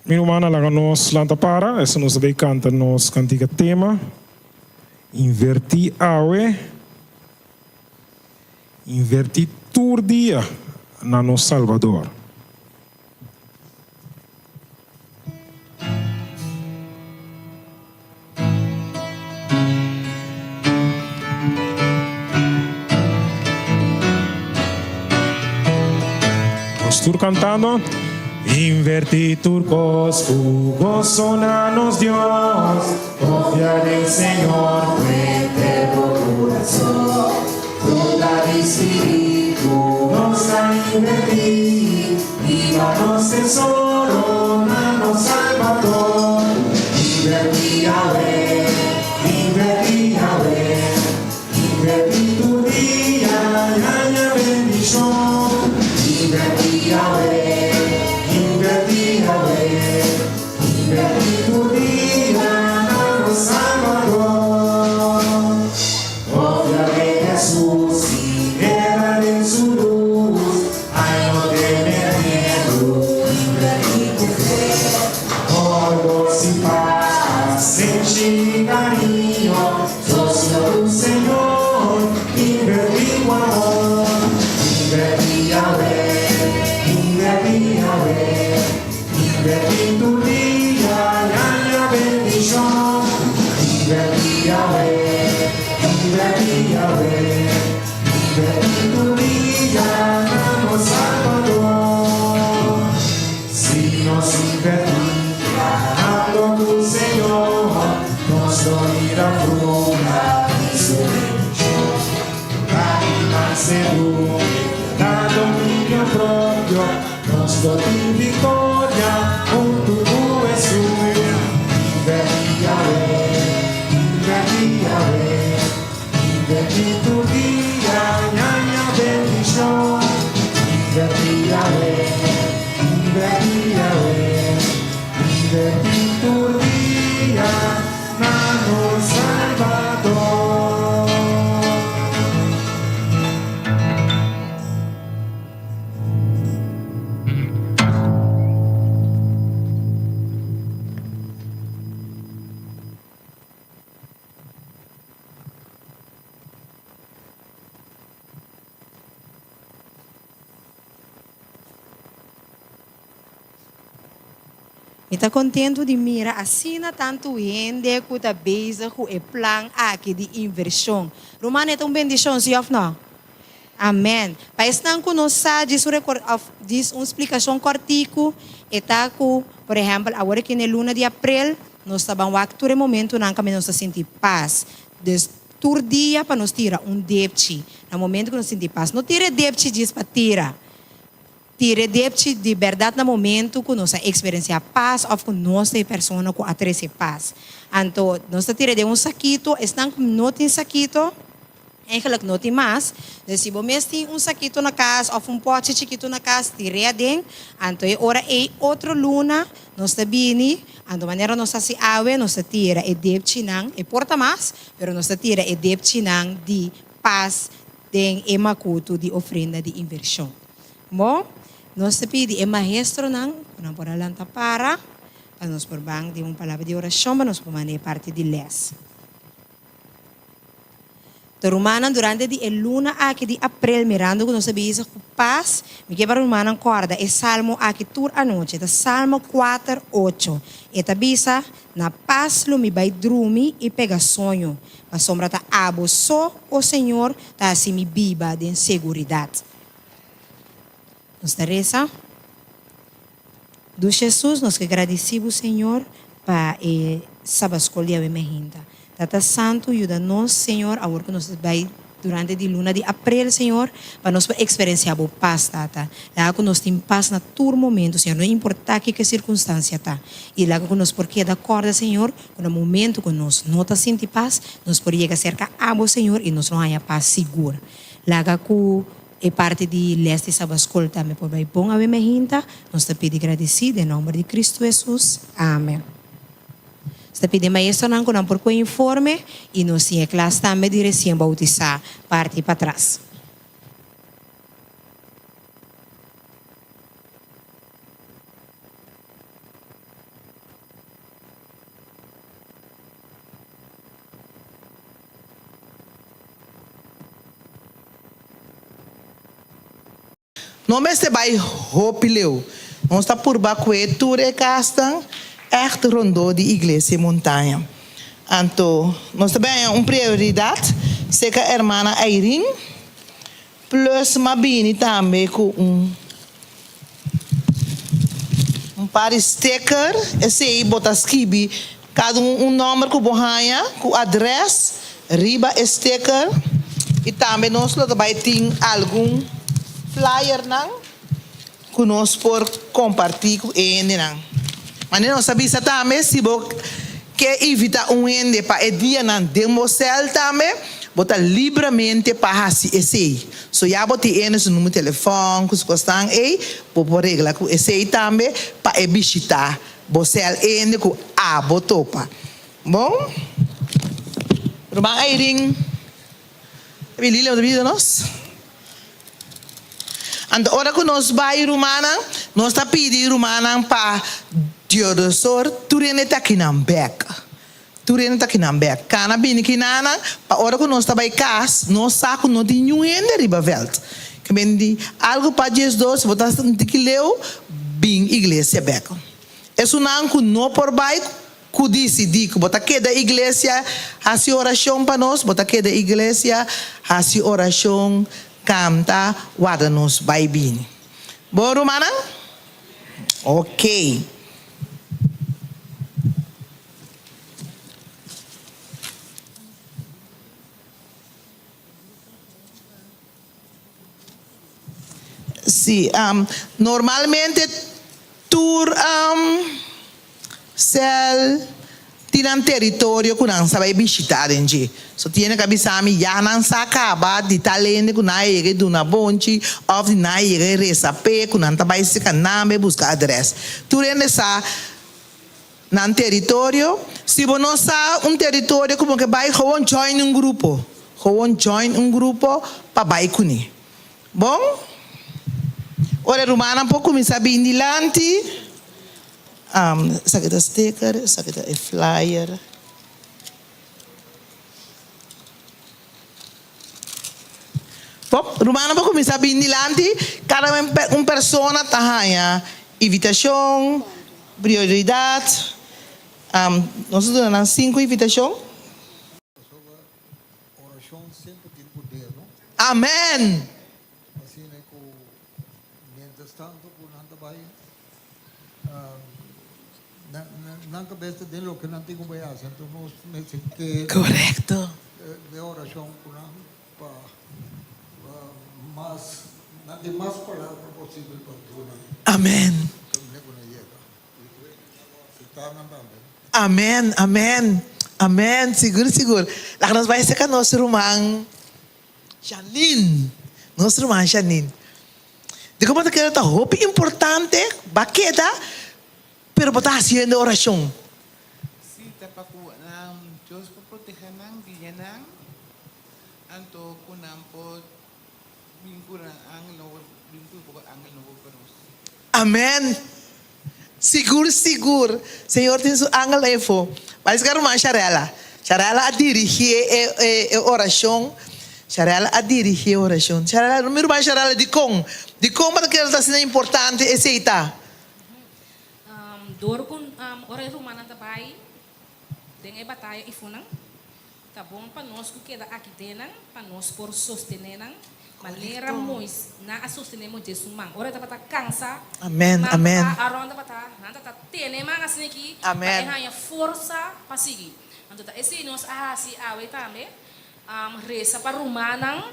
Mi rumannan laga nos lanta para, eso nos ta bay canta nos cantica tema, Inverti awe. Invertí tur dia na nos Salbador. Nos tur cantando. Invertí tur cos cu gozo na nos Dios, confia den Señor cu henter bo curason. Fruta di Spiritu nos a invertí, riba nos tesoro na nos Salbador. Invertí awe, invertí awe, invertí tur dia y haña bendicion. Invertí awe, invertí awe, invertí tur dia na nos Salbador. Confia den Hesus y keda den su luz, ay no tene miedu, invertí ku fe. Amor, gozo y paz, senchi y cariño, socio tu Señor, invertí ku amor. Invertí awe, invertí awe, invertí tur dia y haña bendicion. Invertí awe, invertí awe, invertí tur dia na nos Salvador. Si nos invertí trahando ku Señor, nos lo mira fruta di su bendicion. Ta di mansedumbre, ta dominio propio, nos lo tin victoria huntu ku Hesus. Invertí awe, invertí awe, invertí tur dia, ñaña bendicion. Invertí awe, invertí awe, invertí tur dia na nos Salbador. Mi ta kontentu di mira asina tantu hende ku ta bezig ku e plan aki di invershon. Ruman, e ta un bendishon, si òf nò? Amèn. Pa esnan ku no sa djis un rekor òf djis un splikashon kòrtiku, e ta ku, por ehèmpel, awor aki na e luna di aprel, nos ta ban wak tur e momentunan kaminda nos ta sinti pas. Dus, tur dia pa nos tira un depchi na momentu ku nos sinti pas. No tira e depchi djis pa tira. Tira e depchi di bèrdat na momentu ku nos a eksperensiá pas òf ku nos ta e persona ku a trese pas. Anto, nos ta tira den un sakito. Esnan ku no tin sakito. Eigenlijk no tin mas. Dus si bo mes tin un sakito na kas òf un pòchi chikitu na kas, tir'é aden. Anto e ora ei otro luna nos ta bini, anto manera nos hasi awe, nos ta tira e depchinan, e por ta mas, pero nos ta tira e depchinan di pas den e makutu di ofrenda di invershon. Bo, nos ta pidi e maestronan ku nan por a lanta para, pa nos por ban den un palabra di orashon pa nos por manda e parti di lès. Ta rumannan durante di e luna aki di aprel mirando ku nos ta bisa ku pas, mi ke pa rumannan kòrda e salmo aki tur anochi. E ta Salmo kuater ocho. E ta bisa, Na pas lo mi bai drumi i pega soño, pasobra ta abo so, o Señor, ta hasi mi biba den seguridat. Nos ta resa. Dus Jesus, nos ke gradisí bo, Señor, pa e. Sabaskol di awe mehinta. Tata Santu, yuda nos, Señor, awor ku nos ta bai durante di luna di aprel, Señor, pa nos por eksperensiá Bo pas, Tata. Laga ku nos tin pas na tur momentu, Señor, no importá kiko e sirkunstansia ta. I laga ku nos por keda kòrda, Señor, ku na momentu ku nos no ta sinti pas, nos por yega serka Abo, Señor, i nos lo haña pas sigur. Laga ku e parti di lès di Sabaskol tambe por bai bon awe mehinta. Nos ta pidi gradisí den nòmber di Kristu Hesus. Amen. Nos ta pidi maestronan ku nan por kue informe i nos tin e klas tambe di resien boutisá parti patras. No mester bai hopi leu. Nos ta purba kue tur e kasnan ègt rondó di Iglesia Montaña. Anto nos ta bai haña un prioridat serka hermana Irene, plus m'a bini tambe ku un un par di sticker, esei bo ta skibi kada un un nòmber ku bo haña ku adrès riba e sticker i tambe nos lo ta bai tin algun flyernan ku nos por kompartí ku e hendenan. Manera nos a bisa tambe si bo ke invitá un hende pa e dianan den bo sèl tambe bo ta libramente pa hasi esei. So ya bo tin ene su numero telefòn ku su kosnan ei, bo por regla ku esei tambe pa e bishitá bo sèl ene ku abo topa. Bon, ruman Irene, ta bin Lilian bo ta bishita nos? Anto ora ku nos bai rumannan, nos ta pidi rumannan pa Diodosor tur hende ta kinan bèk. Tur hende ta kinan bèk. Kana bini kinanan pa ora ku nos ta bai kas, nos sa ku no tin niun hende riba vèlt. Ke men di algu pa diesdos, bo ta sinti ki leu, bin iglesia bèk. Esunnan ku no por bai, ku disidí ku bo ta keda iglesia hasi orashon pa nos, bo ta keda iglesia hasi orashon, kanta, warda nos bai bini. Bon rumannan? Okey. Sí, normalmente tur cel tin nan teritorio cu nan sa bay bishita den dje. So tiene cu a bisa mi ya nan sa caba di tal hende cu nan a yega y duna bonchi of di nan a yega y reza p'e cu nan ta bay seca nan bay busca adres. Tur hende sa Nan teritorio, si bo no sa un teritorio ku bo ke bai, gewoon join un grupo. Gewoon join un grupo pa bai kuné. Bon? Ora e rumannan por kuminsá bin dilanti, esaki ta sticker, esaki ta e flyer. Bon, rumannan por kuminsá bin dilanti, kada un persona ta haña invitashon, prioridat. Nos ta duna nan sinku invitashon. Pasobra orashon semper tin poder, no? Amen! Asina ku mientras tanto ku nan ta bai, nan kabes ta den loke nan tin ku bai hasi, anto nos mester kere Korekto. den orashon ku nan pa mas nan tin mas palabra posibel pa duna Amen. kaminda ku nan yega. Aseptá nan tambe. Amen, amen, amen, sigur sigur. Laga nos bai serka nos ruman Janine, nos ruman Janine. Di como ta kere ta hopi importante ba keda pero bo ta haciendo oracion. Sí, ta pa ku Dios por proteha nan, guia nan, anto ku nan por bin ku nan angel nobo, bin ku poko angel nobo pa nos. Amen. Sigur sigur Señor tin su angel efo. Parece que ruman Sharella. Sharella a dirigi e e e oracion. Sharella a dirigi e oracion. Sharella, mi ruman Sharella dikon? Dikon bo ta kere ta asina importante esei ta? Dor ku ora e rumannan ta bai den e bataya ifonan, Ta bon pa nos ku keda aki den nan, pa nos por sostené nan. Manera Mois, nan a sostené Moises su man. Ora e tabata kansa, Amen, man amen. tabata, Aron tabata, nan tabata tene e man asina aki pa Amen. e haña forsa pa sigui. Anto ta esei nos a hasi awe tambe, resa pa rumannan,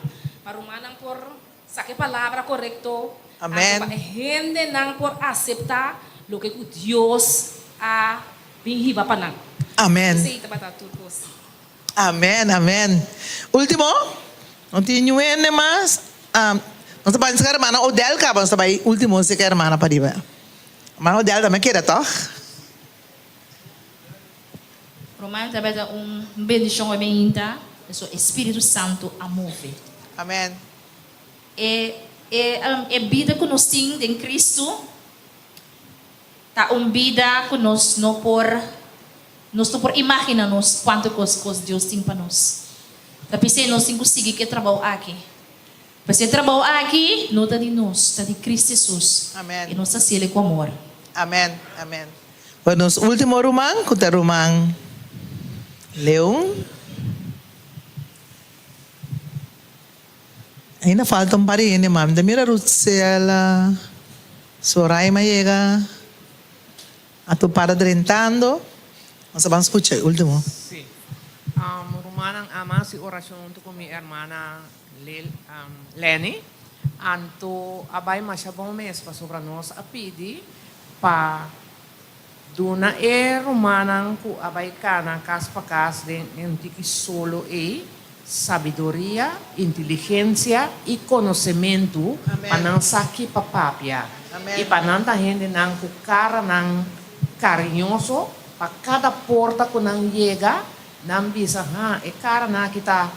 pa rumannan por saka e palabra korekto, anto Amen. pa e hendenan por aseptá loke ku Dios a bin hiba pa nan. Amen. Esei tabata tur kos. Amen amen ultimo no tin niun hende mas nos ta bai seka hermana Odel kaba nos ta bai ultimo seka hermana pariba hermana Odel tambe keda tog. Ruman tabata un bendishon hopi hinta pasobra e Spiritu Santu a move. Amen. E e e bida ku nos tin den Kristu Ta un bida ku nos no por nos no por imagina nos kuantu kos kos Dios tin pa nos. Ta p'esei nos tin ku sigui ku e trabou aki. Pasobra e trabou aki no ta di nos, ta di Kristu Hesus. Amen. I nos ta hasiel ku amor. Amen, amen. Bueno, nos ultimo ruman ku ta ruman Leon. Ainda falta un par di hende mas. Mi ta mira Ruthsela, Soraima yega, a tur par ta drentando. Nos a ban scucha e ultimo. Sí. Rumannan ama hasi orashon huntu ku mi hermana Lil, Lenny. Anto a bai masha bon mes pasobra nos a pidi pa Duna e rumannan ku a bai kana kas pa kas den un tiki solo ei sabiduria, inteligensia i konosementu pa nan sa ki pa papia i pa nan ta hendenan ku karanan kariñoso pa kada porta ku nan yega nan bisa, Ha, e karanan aki ta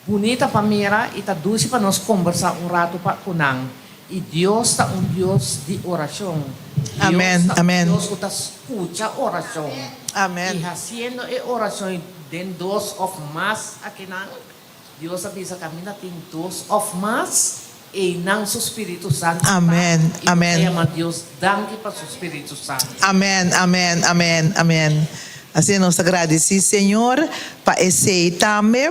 Bunita pa mira i ta dushi pa nos kombersá un ratu pa ku nan. I Dios ta un Dios di orashon. Dios Amen, ta un amen. Dios ku ta skucha orashon. Amen. I hasiendo e orashon den dos òf mas akinan, Dios a bisa kaminda tin dos òf mas, einan su Spiritu Santu ta. Amen, I nos ta amen. yama Dios danki pa su Spiritu Santu. Amen, amen, amen, amen. Asina nos ta gradisí Señor pa esei tambe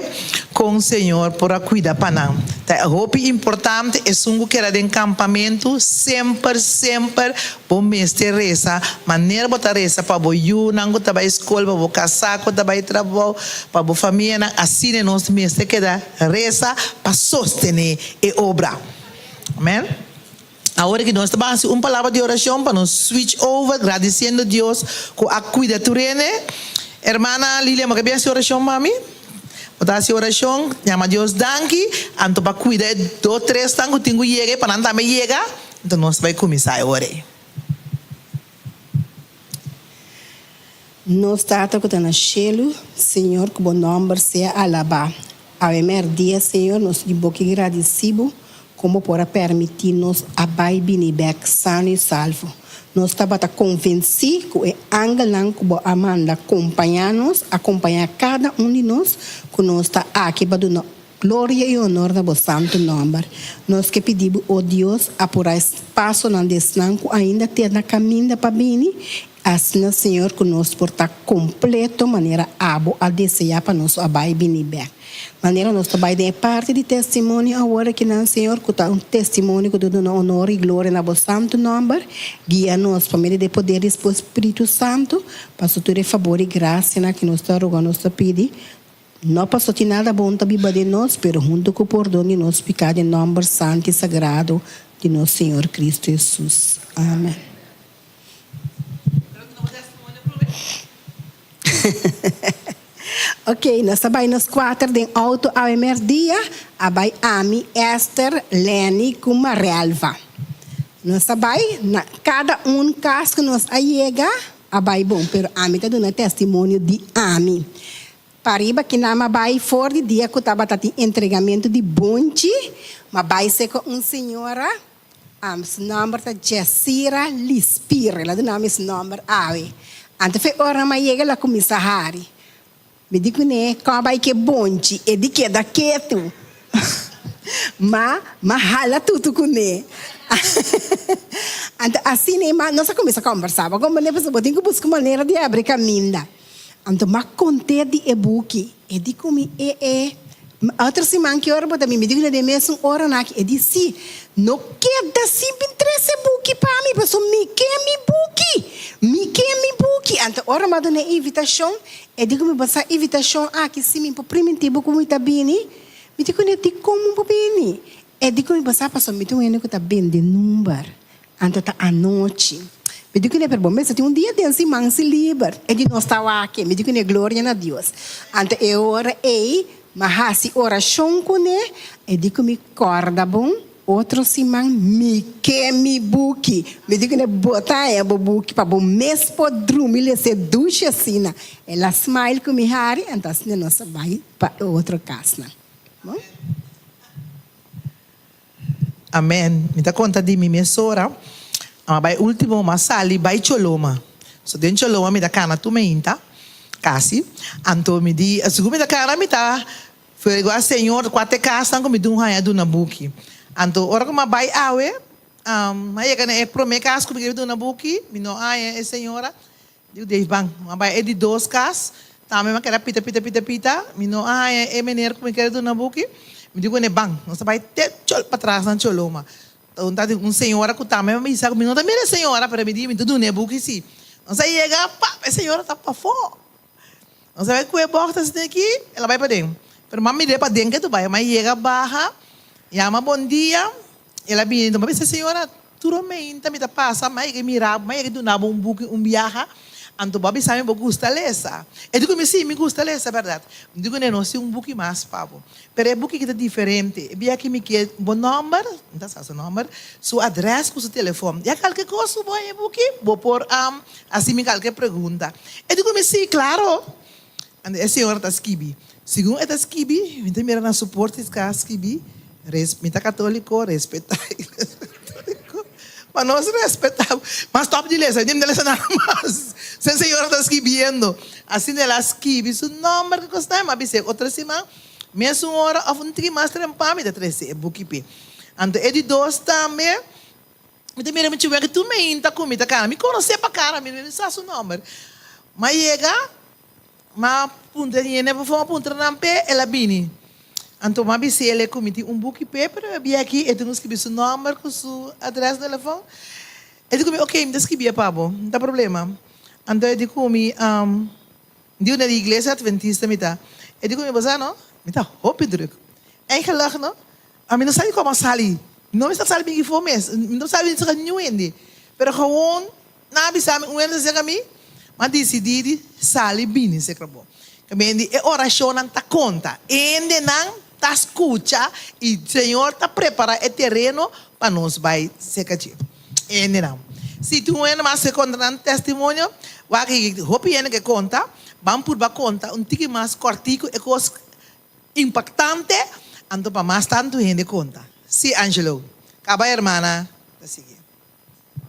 kon Señor por a kuida pa nan. Ta hopi importante esun ku keda den kampamentu semper semper bo mester resa manera bo ta resa pa bo yunan ku ta bai skol, pa bo kasá ku ta bai trabou, pa bo famianan asina nos mester keda resa pa sostené e obra. Amen. Awor ki nos ta ban hasi un palabra di orashon pa nos switch over gradisiendo Dios ku a kuida tur hende. Hermana Lilia bo ke bin hasi orashon pa mi? Bo ta hasi orashon, yama Dios danki anto pa kuida e dos tresnan ku tin ku yega i pa nan tambe yega, anto nos ta bai kuminsá e ora ei. Nos Tata ku ta na shelu, Señor ku bo nòmber sea alabá. Awe mèrdia, Señor, nos di bo ke gradisí bo kon bo por a pèrmití nos a bai bini bèk sano i salvo. Nos tabata konvensí ku e angelnan ku bo a manda kompañá nos a kompañá kada un di nos ku nos ta aki pa duna Gloria i honor na bo santu nòmber. Nos ke pidi bo, o Dios, apurá e pasonan di esnan ku ainda te na kaminda pa bini, asina, Señor, ku nos por ta kompleto manera abo a deseá pa nos a bai bini bèk. Manera nos ta bai den e parti di testimonio awor akinan, Señor, ku ta un testimonio ku ta duna honor i gloria na bo santu nòmber, guia nos pa medio di e poder di bo Spiritu Santu, paso tur e fabor i grasianan ku nos ta roga, nos ta pidi, No paso tin nada bon ta biba den nos, pero hunto cu pordon di nos pica den nomber santo y sagrado di nos Señor Cristo Jesus. Amen. Ok, nos ta bay nos cuater den auto awe merdia, a bay ami, Esther, Lenny cu Marelva. Nos ta bay na cada un cas cu nos a yega, A bai bon, pero ami ta duna testimonio di ami. Pariba kinan m'a bai for di dia ku tabata tin entregamentu di bonchi, m'a bai seka un señora, su nòmber ta Jessira Lispir, el a duna mi su nòmber awe. Anto fe ora m'a yega el a kuminsá hari. Mi di kuné, Kon a bai ke bonchi? E di keda ketu. Ma, m'a hala tutu kuné. Anto asina e nos a kuminsá kòmbersá. Bo komprendé? Pasobra bo tin ku buska manera di abri kaminda. Anto m'a kont'é di e buki. E di ku mi, E, e. Otro siman ki ora bo ta bin? Mi di ku na den mesun oranan aki. E di, Sí. No keda sin bin trese buki pa mi, pasobra mi ke mi buki. Mi ke mi buki. Anto ora mi a duna e invitashon, e di ku mi, Bo sa invitashon aki si mi por primintí bo ku mi ta bini? Mi di kuné, Dikon mi por bini? E di ku mi, Bo sa pasobra mi ta un hende ku ta bende number. Anto ta anochi. Mi di kuné, Pero bo mester tin un dia den siman si liber. E di, Nos ta wak. Mi di kuné, Gloria na Dios. Anto e ora ei, mi a hasi orashon kuné. E di ku mi, Kòrda bon, otro siman mi ke mi buki. Mi di kuné, Bo ta haña bo buki pa bo mes por drumi lesa e dushi asina. El a smile ku mi hari, anto asina nos a bai pa e otro kasnan. Bon. Amen. Mi ta konta di mi mesora, a bai ultimo m'a sali bai Choloma. So den Choloma mi ta kana tur meinta, kasi. Anto mi di, segun mi ta kana mi ta fregua Señor kua ta e kasnan ku mi dun haña duna buki. Anto ora ku m'a bai awe, m'a yega na e prome kas ku mi kere duna buki, mi no haña e señora. Diu Dave ban. M'a bai e di dos kas, tambe m'a keda pita pita pita pita, mi no a haña e meneer ku mi kere duna buki. Mi di kuné ban, nos ta bai te chol patras na Choloma. Ta un ta tin un señora ku tambe m'a bisa ku mi no ta mira e señora, pero mi di mi ta duna e buki si. Nos a yega, pap, e señora ta pafó. Nos a bai ku e bòkta asina aki, el a bai paden. Pero m'a mir'é paden ke tu bai. M'a yega baha, yama bon dia, el a bini. M'a bisa, Señora, tur homeinta mi ta pasa, m'a yega mira bo, m'a yega duna bo un buki un biaha, anto bo a bisa mi bo gusta lesa. E di ku mi, Sí, mi gusta lesa, bèrdat. Mi di ku ne, No tin un buki mas pa bo. Pero e buki aki ta diferente. E bia aki mi ke bo nòmber, mi ta sa su nòmber, su adrès ku su telefòn. Ya kalke kos ku bo haña e buki, bo por hasi mi kalke pregunta. E di ku mi, Sí, klaro. Anto e señora ta skibi. Segun e ta skibi, mi ta mira na su porta i ska skibi, Mi ta katóliko, respetá Iglesia Katóliko. Ma nos respetá. M'a stòp di lesa, mi no ta lesa nada mas. E señora ta skibiendo. Asina el a skibi su nòmber ku kos nan. Mi a bis'é otro siman. Mesun ora of un tiki mas trempa mi ta trese e buki p'e. Anto e di dos tambe, mi ta mira mi chuwek tur meinta ku mi ta kana. Mi konosé pa kara, mi no sa su nòmber. M'a yega, m'a puntra hende pafó, m'a puntra nan p'e, el a bini. Anto m'a bis'é el ku mi tin un buki p'e, pero e bia aki e tin ku skibi su nòmber ku su adrès telefòn. E di ku mi, oke, mi ta skibié pa bo, no ta problema. Anto e di ku mi, Di una di iglesia adventista mi ta. E di ku mi, Bo sa no, mi ta hopi druk. Eigenlijk no, ami no sa di komo sali. No mi sa sali bin ifo mes. Mi no sa bin saka niun hende. Pero gewoon nan a bisa mi, un hende a seka mi, m'a disidí di sali bini seka bo. Kaminda e orashonnan ta konta. Hendenan ta skucha i Señor ta prepará e tereno pa nos bai seka dje. Hendenan. Si tin un hende mas ke konta nan testimonio, wak i hopi hende ke konta, ban purba konta un tiki mas kòrtiku e kos impaktante, anto pa mas tantu hende konta. Sí, Angelo. Kaba hermana ta sigui.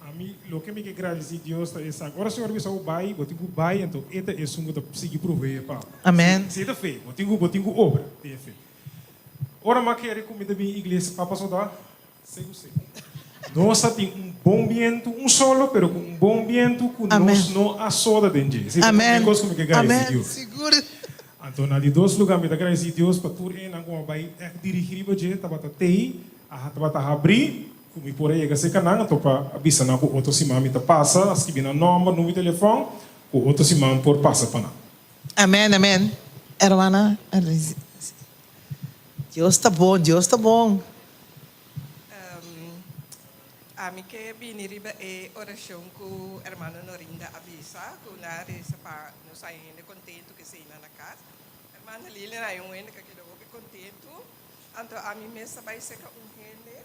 Ami loke mi ke gradisí Dios ta esaki, ora Señor bisa bo bai, bo tin ku bai, anto e ta esun ku ta sigui proveé pa bo. Amen. Si e ta fe, bo tin ku bo tin ku obra den e fe. Ora mi a kere ku mi ta bin iglesia, Papa Sodá, Segu segu. Nos a tin un bon bientu, un solo, pero ku un bon bientu ku nos no a soda den dje. Esei ta promé kos ku mi ke gradisí Dios. Anto na di dos lugá mi ta gradisí Dios pa tur enan ku a bai ègt dirigí riba dje tabata tei, a tabata habrí ku mi por a yega serka nan, anto pa a bisa nan ku otro siman mi ta pasa, a skibi nan nòmber, number di telefòn, ku otro siman por pasa pa nan. Amen, amen. Hermana Dios ta bon, Dios ta bon. Ami ke bini riba e orashon ku hermano Norinda a bisa, ku nan a resa pa nos haña hende kontentu ku eseinan na kas. Hermana Lilian haña un hende ku a keda hopi kontentu, anto ami mes a bai seka un hende.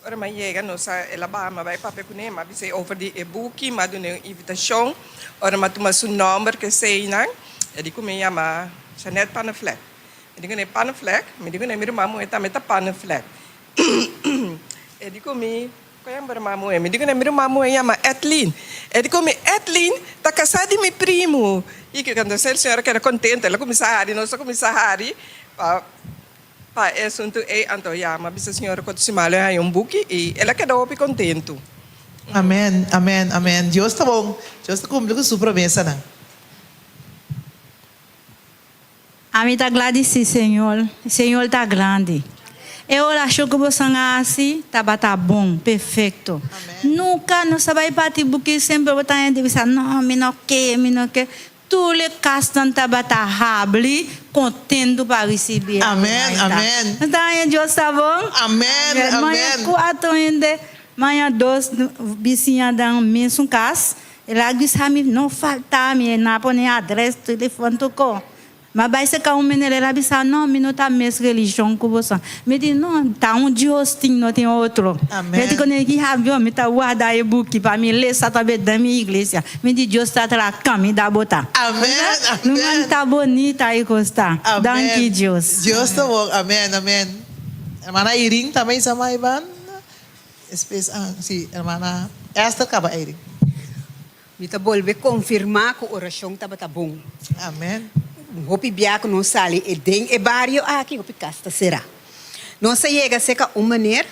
Ora mi a yega nos a el a baha mi a bai papia kuné, mi a bis'é over di e buki, mi a dun'é un invitashon. Ora mi a tuma su nòmber ku eseinan, e di ku mi yama Jeanette Panneflek. Mi di kuné Panneflek, mi di kuné mi ruman muhé tambe ta Panneflek. E di ku mi, Kon yama bo ruman muhé? Mi di kuné mi ruman muhé yama Edlin. E di ku mi, Edlin ta kasá di mi primu. I kiko entonces el señor a keda kontento, el a kuminsá hari, nos a kuminsá hari pa. Pa e asuntu ei anto yama bisa señora ku si malo e haña un buki i el a keda hopi kontentu. Amen, amen, amen. Dios ta bon. Dios ta cumpli cu su promesanan. Ami ta gradisí Señor. Señor ta grandi. E orashon ku boso a hasi tabata bon, perfekto. Nunka nos a bai parti buki, semper bo ta hende bisa, No, mi no ke, mi no ke. Tur e kasnan tabata habri, kontentu pa risibí e Amèn, Almaita. amèn. No ta haña Dios ta bon? Amèn, Maña amèn. kuater hende, maña dos bisiña den mesun kas, El a bisa mi, No falta mi, e na pone adres, telefon, tur ko. M'a bai serka un meneer, el a bisa, No, mi no ta mes religion ku boso. Mi di, No, ta un Dios tin, no tin otro. Amen. Mi di kuné, Ki habio, mi ta warda e buki pa mi lesa tambe den mi iglesia. Mi di, Dios ta traha kaminda bo ta. Amen, No amen. man ta bonita e kos ta. Amen. Danki Dios. Dios ta bon. Amen, amen. Hermana Irene tambe isa mai ban. Despues, ah, si, hermana Esther kaba Irene. Mi ta bolbe konfirmá ku orashon tabata bon. Amen. Hopi bia ku nos sali e den e bario aki, hopi kas ta será. Nos a yega serka un meneer,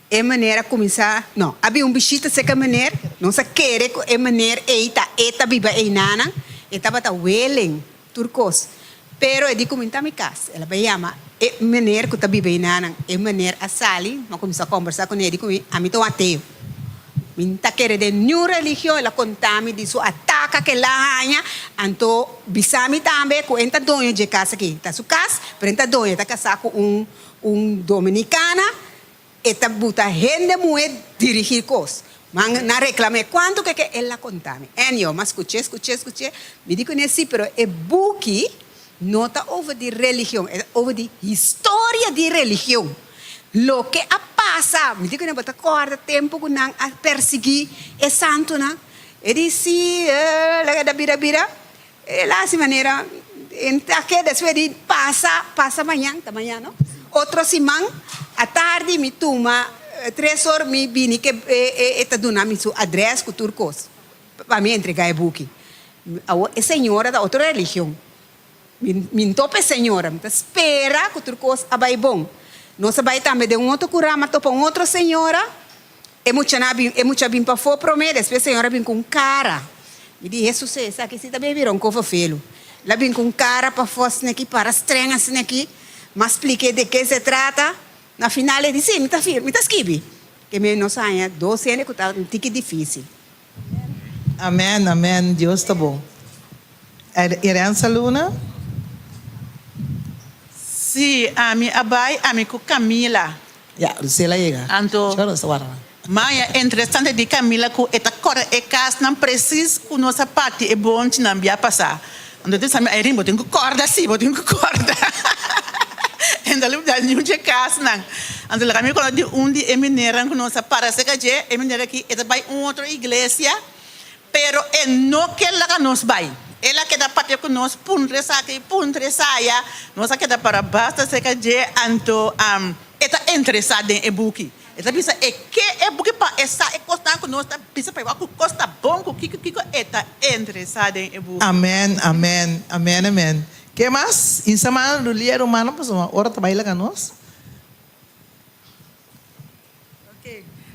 e meneer a kuminsá, no, a bin un bishita serka e meneer, nos a kere ku e meneer ei ta e ta biba einanan, e tabata welen tur kos. Pero e di ku mi ta mi kas, el a bai yama e meneer ku ta biba einanan, e meneer a sali, mi a kuminsá kombersá kuné, e di ku mi, ami ta un ateo. Mi no ta kere den niun religion, el a konta mi di su ataka ku el a haña, anto bisa mi tambe ku e ta doño dje kas aki, ta su kas, pero e ta doño, e ta kasá ku un un dominikana, E ta buta hende muhe dirigí kos. Man nan reklam'é kuantu ke ke el a konta mi. Enio, m'a skuch'é, skuch'é, skuch'é. Mi di kuné sí, pero e buki no ta over di religion, e ta over di historia di religion. Loke a pasa, mi di kuné bo ta kòrda tempu ku nan a persiguí e santunan? E di sí, e ta bira bira. El a hasi manera en ta keda despues di pasa, pasa mañan, ta mañan no, otro siman atardi mi tuma tres or mi bini ke e ta duna mi su adres ku tur kos pa mi entrega e buki. Awor e señora ta otro religion, mi mi no topa e señora, mi ta spera ku tur kos a bai bon. Nos a bai tambe den un otro kura, mi a topa un otro señora. E muchanan a bin, e mucha a bin pafó promé, despues señor a bin ku un kara. Mi di, Hesus, esaki si ta bebe ron kofa felu. El a bin ku un kara pafó asin'aki, para streng asin'aki. M'a splik'é de ke se trata. Na final e di, Sí, mi ta fir, mi ta skibi. Ke mi nos haña dos hende ku ta un tiki difísil. Amèn, amèn, Dios ta bon. Irensa Luna. Sí, ami a bai, ami ku Camila. Ya, Lucela yega. Anto, Shor nos ta warda nan. Maya, interesante di Camila ku e ta kòrda e kasnan presis ku nos a parti e bonchinan bia pasá. Anto e ta bisa mi, Irene, bo tin ku kòrda sí, bo tin ku kòrda. E no ta lubidá niun dje kasnan. Anto laga mi kòrda di un di e menernan ku nos a para serka dje, e mener aki e ta bai un otro iglesia. Pero e no ke laga nos bai. El a keda papia ku nos, puntra esaki, puntra esaya. Nos a keda para basta serka dje, anto e ta interesá den e buki. E ta bisa e ke e buki pa e sa e kosnan ku nos ta bisa pa e wak ku kos ta bon ku kiko kiko e ta interesá den e buki. Amen, amen, amen, amen. Ke mas? Insa mano Lulia rumannan pasobra ora ta bai laga nos.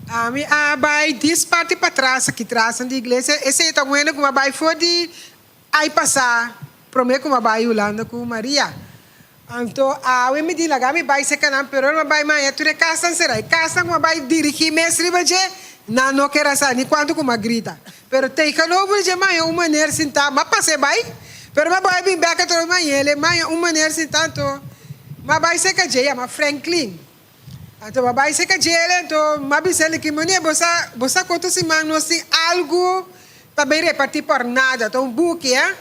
Ami a bai dis parti patras aki tras di iglesia. Esei ta un hende ku mi a bai for di ai pasá promé ku mi a bai Hulanda ku Maria. Anto awe mi di laga mi bai serka nan pero ora mi a bai maña tur e kasnan será. E kasnan ku mi a bai dirigí mes riba dje nan no kere a sa ni kuantu ku mi a grita. Pero tegenover dje maña un meneer sintá, mi a pas'é bai pero mi a bai bin bèk atrobe maña maña un meneer sintá anto mi a bai serka dje yama Franklin. Anto bo a bai serka djele, anto m'a bisa el ki meneer bo sa bo sa koto siman nos tin algu pa bin reparti por nada, ta un buki eh.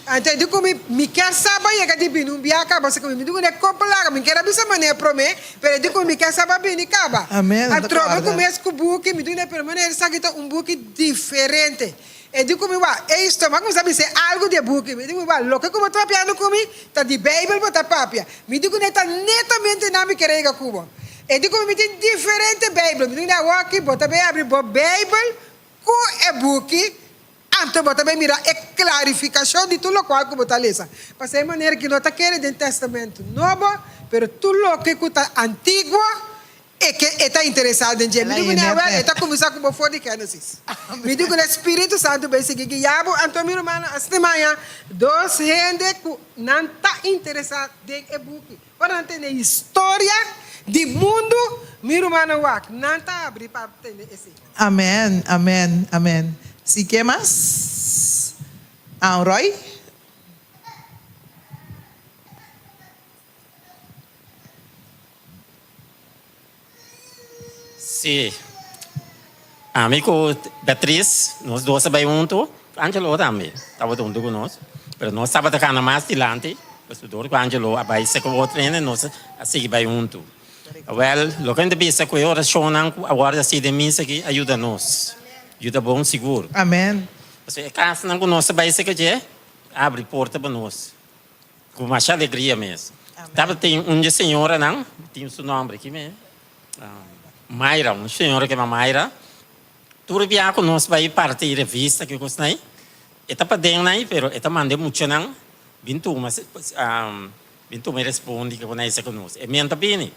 Anto e di ku mi, mi kier sa bo a yega di bini un bia kaba, si ku mi mi di ku ne kopo laga, mi kier a bisa meneer prome, pero e di ku mi mi kier sa bo a bini kaba. Amen, A trobe ku guarda. mes ku buki, mi di ku ne pero meneer esaki ta un buki diferente. E di ku mi wak, e historia, mi a kuminsá bis'é algu di e buki. Mi di ku mi wak, loke ku bo ta papiando ku mi ta di Beibel bo ta papia. Mi di ku ne ta netamente nan mi kere yega ku bo. E di ku mi, mi tin diferente Beibel. Mi di ku ne, awor aki bo ta bay abri bo Beibel ku e buki, anto bo ta bay mira e klarifikashon di tur lokual ku bo ta lesa. Pasobra e manera ki no ta kere den Tèstamènt Nobo, pero tur loke ku ta antiguo. E ke e ta interesá den dje. Mi El a di kuné, yena awèl, p'e. e ta kuminsá ku bo for di Génesis. Mi di kuné, Spiritu Santu bai sigui guiá bo. Anto mi rumannan, asina maña, dos hende ku nan ta interesá den e buki. Ora nan tende historia di mundu, mi rumannan wak, nan ta abri pa tende esei. Amèn, amèn, amèn. Si ke mas? Aun Roy? Sí. Ami ku Beatriz, nos dos a bai huntu. Angelo tambe tabata huntu ku nos. Pero nos tabata kana mas dilanti, pasobra dor ku Angelo a bai seka otro hende, nos a sigui bai huntu. Awèl, loke mi ta bisa ku e orashonnan ku a wòrdu hasi den misa aki a yuda nos. Yuda bon sigur. Amen. Pasobra e kasnan ku nos a bai seka dje, a abri porta pa nos. Ku masha alegria mes. Tabatin un dje señoranan, tin su nomber aki me, Mayra, un señora ku yama Mayra. Tur bia ku nos bai parti revista ki kos nai, e ta paden nai, pero e ta manda e muchanan bin tuma, bin tuma e respondi ke ku nai sa ku nos. E men ta bini.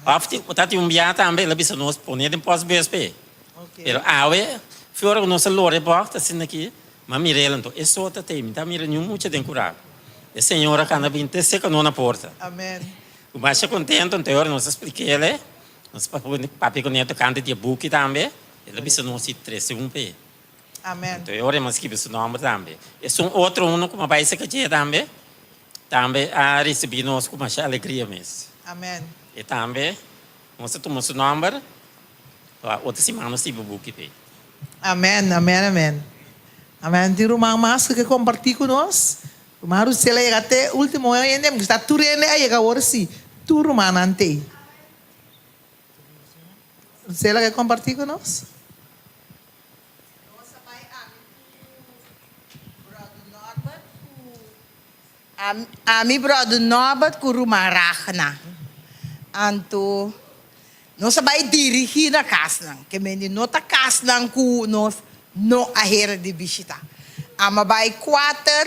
Òf tabatin un bia tambe el a bisa nos pone den pòstbus p'e. Pero awe, fi ora ku nos a lora e bòrt asina aki, M'a mira el anto, e so ta tei, mi ta mira niun mucha den kura. E señora kanda bin te seka no na porta. Amen. Ku masha kontento anto e ora nos a splik'el e, nos papia ku ne tokante di e buki tambe, el a bisa nos si trese un p'e. Amen. Anto e ora e m'a skibi su nomber tambe. Esun otro uno ku m'a bai seka dje tambe, tambe a risibi nos ku masha alegria mes. Amen. E tambe nos a tuma su nomber, Pa otro siman nos hiba buki p'e. Amen, amen, amen. Amen. Tin ruman mas ku ke kompartí ku nos? Ruman Russel a yega te último hende, mi gusta tur hende a yega awor sí. Tur rumannan t'ei. Russel a ke kompartí ku nos? Nos a bai ami ku Brother Norbert ku Ami Brother Norbert ku ruman Ragna. Anto nos a bai dirigí na kasnan, ke mende no ta kasnan ku nos no a hera di bishitá. Ami a bai kuater,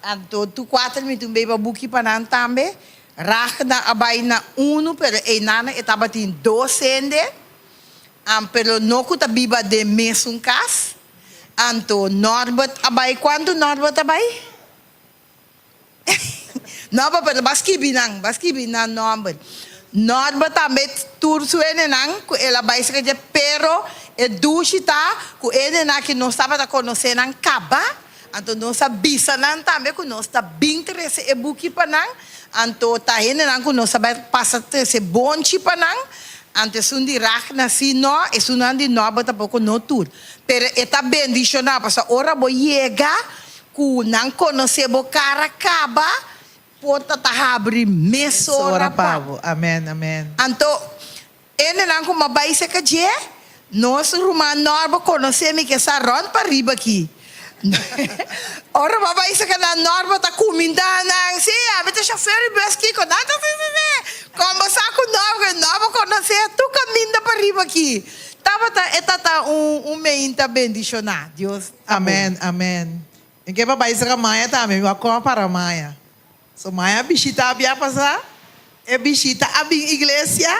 anto tur kuater mi tin beba buki pa nan tambe. Ragna a bai na unu, pero einan e tabatin dos hende. Pero no ku ta biba den mesun kas. Anto Norbert a bai. Kuantu Norbert a bai? Norbert, pero bo a skibi nan, bo a skibi nan nòmber. Norbert tambe tur su hendenan ku el a bai serka dje, pero e dushi ta ku e hendenan aki nos tabata konosé nan kaba, anto nos a bisa nan tambe ku nos ta bin trese e buki pa nan, anto ta hendenan ku nos a bai pasa trese bonchi pa nan, Anto esun di Ragna si no, esunnan di Nobo tampoko no tur. Pero e ta bendishoná pasobra ora bo yega ku nan konosé bo kara kaba, porta ta habri mesora Mesora pa pa bo. Amen, amen. Anto hendenan ku m'a bai serka dje, nos ruman Norbo konosé mi ke sa rònt pariba aki. Ora bo a bai saka nan Norma ta kuminda nan, Si, ami ta shofer di bus kiko? Nan ta si, si, si. Kon bo sa ku Norma? Norma konosé tur kaminda pariba aki. Tabata e tata un un meinta bendishoná. Dios ta bon. Amen, amen. Mi ke pa bai saka maya tambe, mi wak kon a para maya. So maya bishita a bia pasa, e bishita a bin iglesia,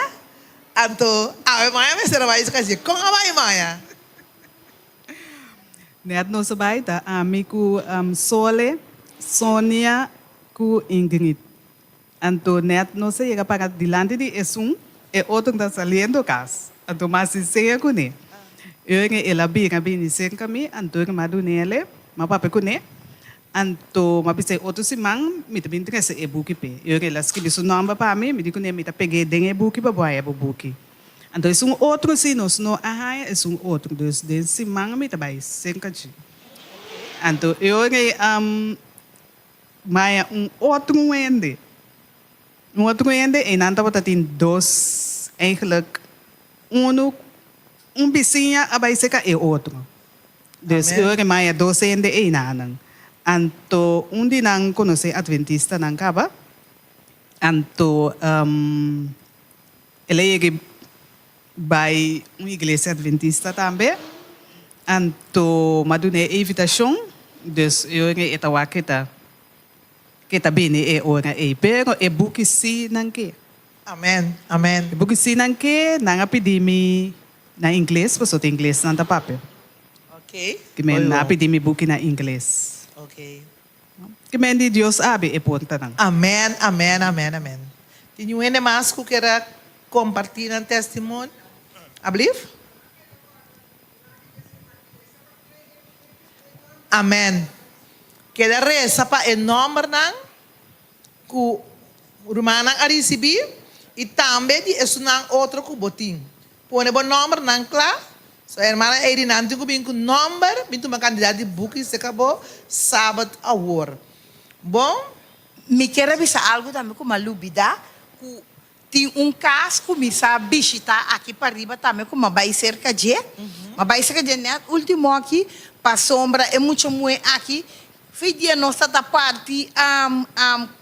anto awe maya mester a bai saka dje. Kon a bai maya? Net nos a bai ta ami ku Sole, Sonia ku Ingrid. Anto net nos a yega para dilanti di esun, e otro ta saliendo kas. Anto mas sincera kuné. Ora el a bira bini serka mi, anto mi a dun'ele, mi a papia kuné. Anto mi a bisa e otro siman mi ta bin trese e buki p'e. Ora el a skibi su nòmber pa mi, mi di kuné mi ta peg'é den e buki pa bo haya bo buki. Anto esun otro si nos no a haña esun otro dus den siman mi ta bai senka dje. Anto e ora ei maya un otro hende, un otro hende einan tabata tin dos eigenlijk uno un bisiña a bai seka e otro. Dus e ora ei maya dos hende einanan. Anto un di nan konosé adventistanan kaba anto. El a yega bai un iglesia adventista tambe, anto m'a dun'é e invitashon, dus e ora ei e ta wak ke ta ke ta bini e ora ei, pero e buki sí nan ke. Amen, amen. E buki si nan ke, nan a pidi mi na ingles, pasobra ta ingles nan ta papia. Ok. Ki men nan a pidi mi buki na ingles. Ok. Ki men di Dios abi e portanan. Amen, amen, amen, amen. Tin un hende mas ku kier a kompartí nan testimonio? Ablief? Amen. Keda resa pa e nòmbernan ku rumannan a risibí i tambe di esunnan otro ku bo tin. Pone bo nòmbernan kla. So hermana Eidy nan tin ku bin ku nòmber, bin tuma kantidat di buki serka bo sabat awor. Bon. Mi kier a bisa algu tambe ku mi a lubidá, ku Tin un kas ku mi sa bishitá aki pariba tambe ku mi a bai serka dje. Mi a bai serka dje nèt último aki pasobra e mucha muhé aki fi dia nos ta ta parti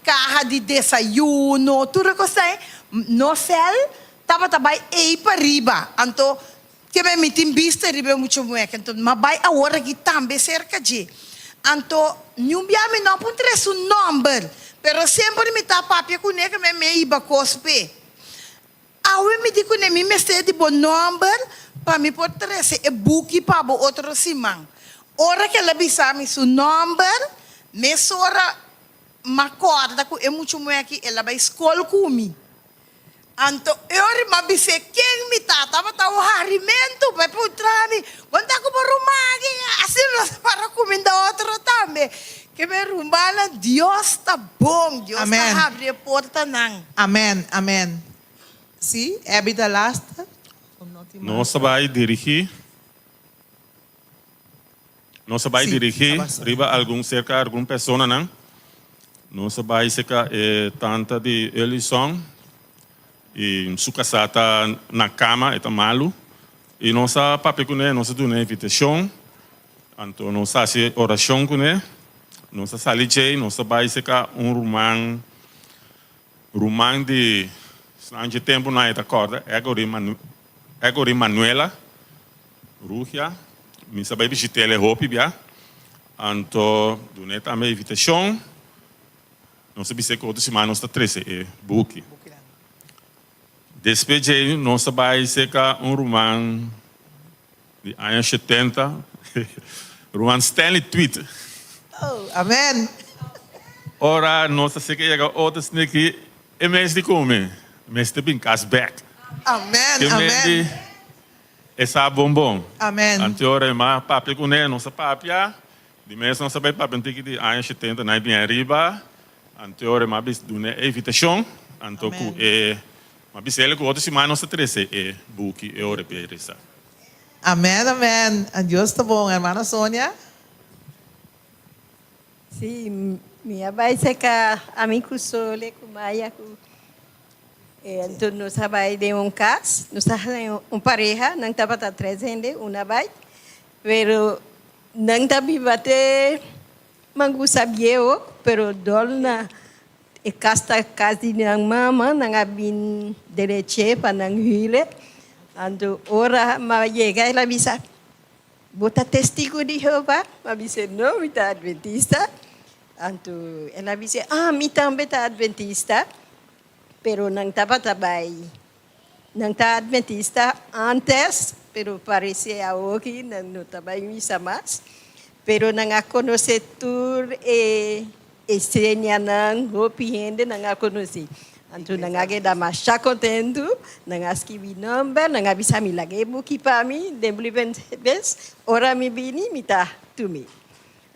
kaha di desayuno tur e kos ei. Nos sèl tabata bai ei pariba. Anto keme mi tin bista riba e mucha muhé aki. Anto mi a bai awor aki tambe serka dje. Anto niun bia mi no a puntra su nòmber, pero semper mi ta papia kuné keme mi a hiba kos p'e. Awe mi di kuné mi mester di bo nòmber pa mi por trese e buki pa bo otro siman. Ora ku el a bisa mi su nòmber, mesora m'a kòrda ku e mucha muhé aki el a bai skol ku mi. Anto Eori m'a bis'é, Ken mi ta? Tabata un harimentu pa e puntra mi, Kon ta ku bo ruman aki? Asina nos a para kuminda otro tambe. Ke mi rumannan, Dios ta bon, Dios ta habri e portanan. Amen, amen. Si, Abby ta laster. Nos ta bai dirigí. Nos a bai dirigí riba algun serka algun personanan. Nos a bai serka e tanta di Elison i su kasá ta na kama, e ta malu. I nos a papia kuné, nos a duna invitashon, anto nos a hasi orashon kuné. Nos a sali djei, nos a bai serka un ruman, ruman di esnan dje tempunan e ta kòrda, Egori Manuela. Rugia, Mi sa bai bishit'el e hopi bia, anto dun'é tambe invitashon. Nos ta bis'é ku otro siman nos ta trese e buki. Despues djei nos ta bai serka un ruman di aña shetenta, ruman Stanley Tweet. Oh, amen! Ora nos ta serka yega otro sneki, e mes di kume, mester bin kas bèk. Amen, amen! E sa bon bon. Amen. Anteora e ma papia ku ne, nos a papia, di mes nos a bai papia un tiki di aña shetenta na e bin ariba, anteora e ma bis duna e invitashon, anto ku e ma bisa el ku otro siman nos ta trese e buki e ora p'e resa. Amen amen Dios ta bon hermana Sonia. Sí, mi a bai serka ami ku Sole, ku Maya, ku anto nos a bai den un kas, nos a haña un pareha, nan tabata tres hende, un a bai, pero nan ta biba te Mangusa Bieu, pero dòl na e kas ta kas di nan mama, nan a bin dereché pa nan hüle, anto ora mi a yega el a bisa, Bo ta Testigu di Jehová? Mi a bis'é, No, mi ta adventista. Anto el a bis'é, Ah, mi tambe ta adventista. Pero nan tabata bai, nan ta adventista ántes, pero parese awoki nan no ta bai misa mas. Pero nan a konosé tur e E señanan hopi hende nan a konosí. Anto nan a keda masha kontentu, nan a skibi nòmber, nan a bisa mi laga e buki pa mi den brievenbus, ora mi bini mi ta tumi.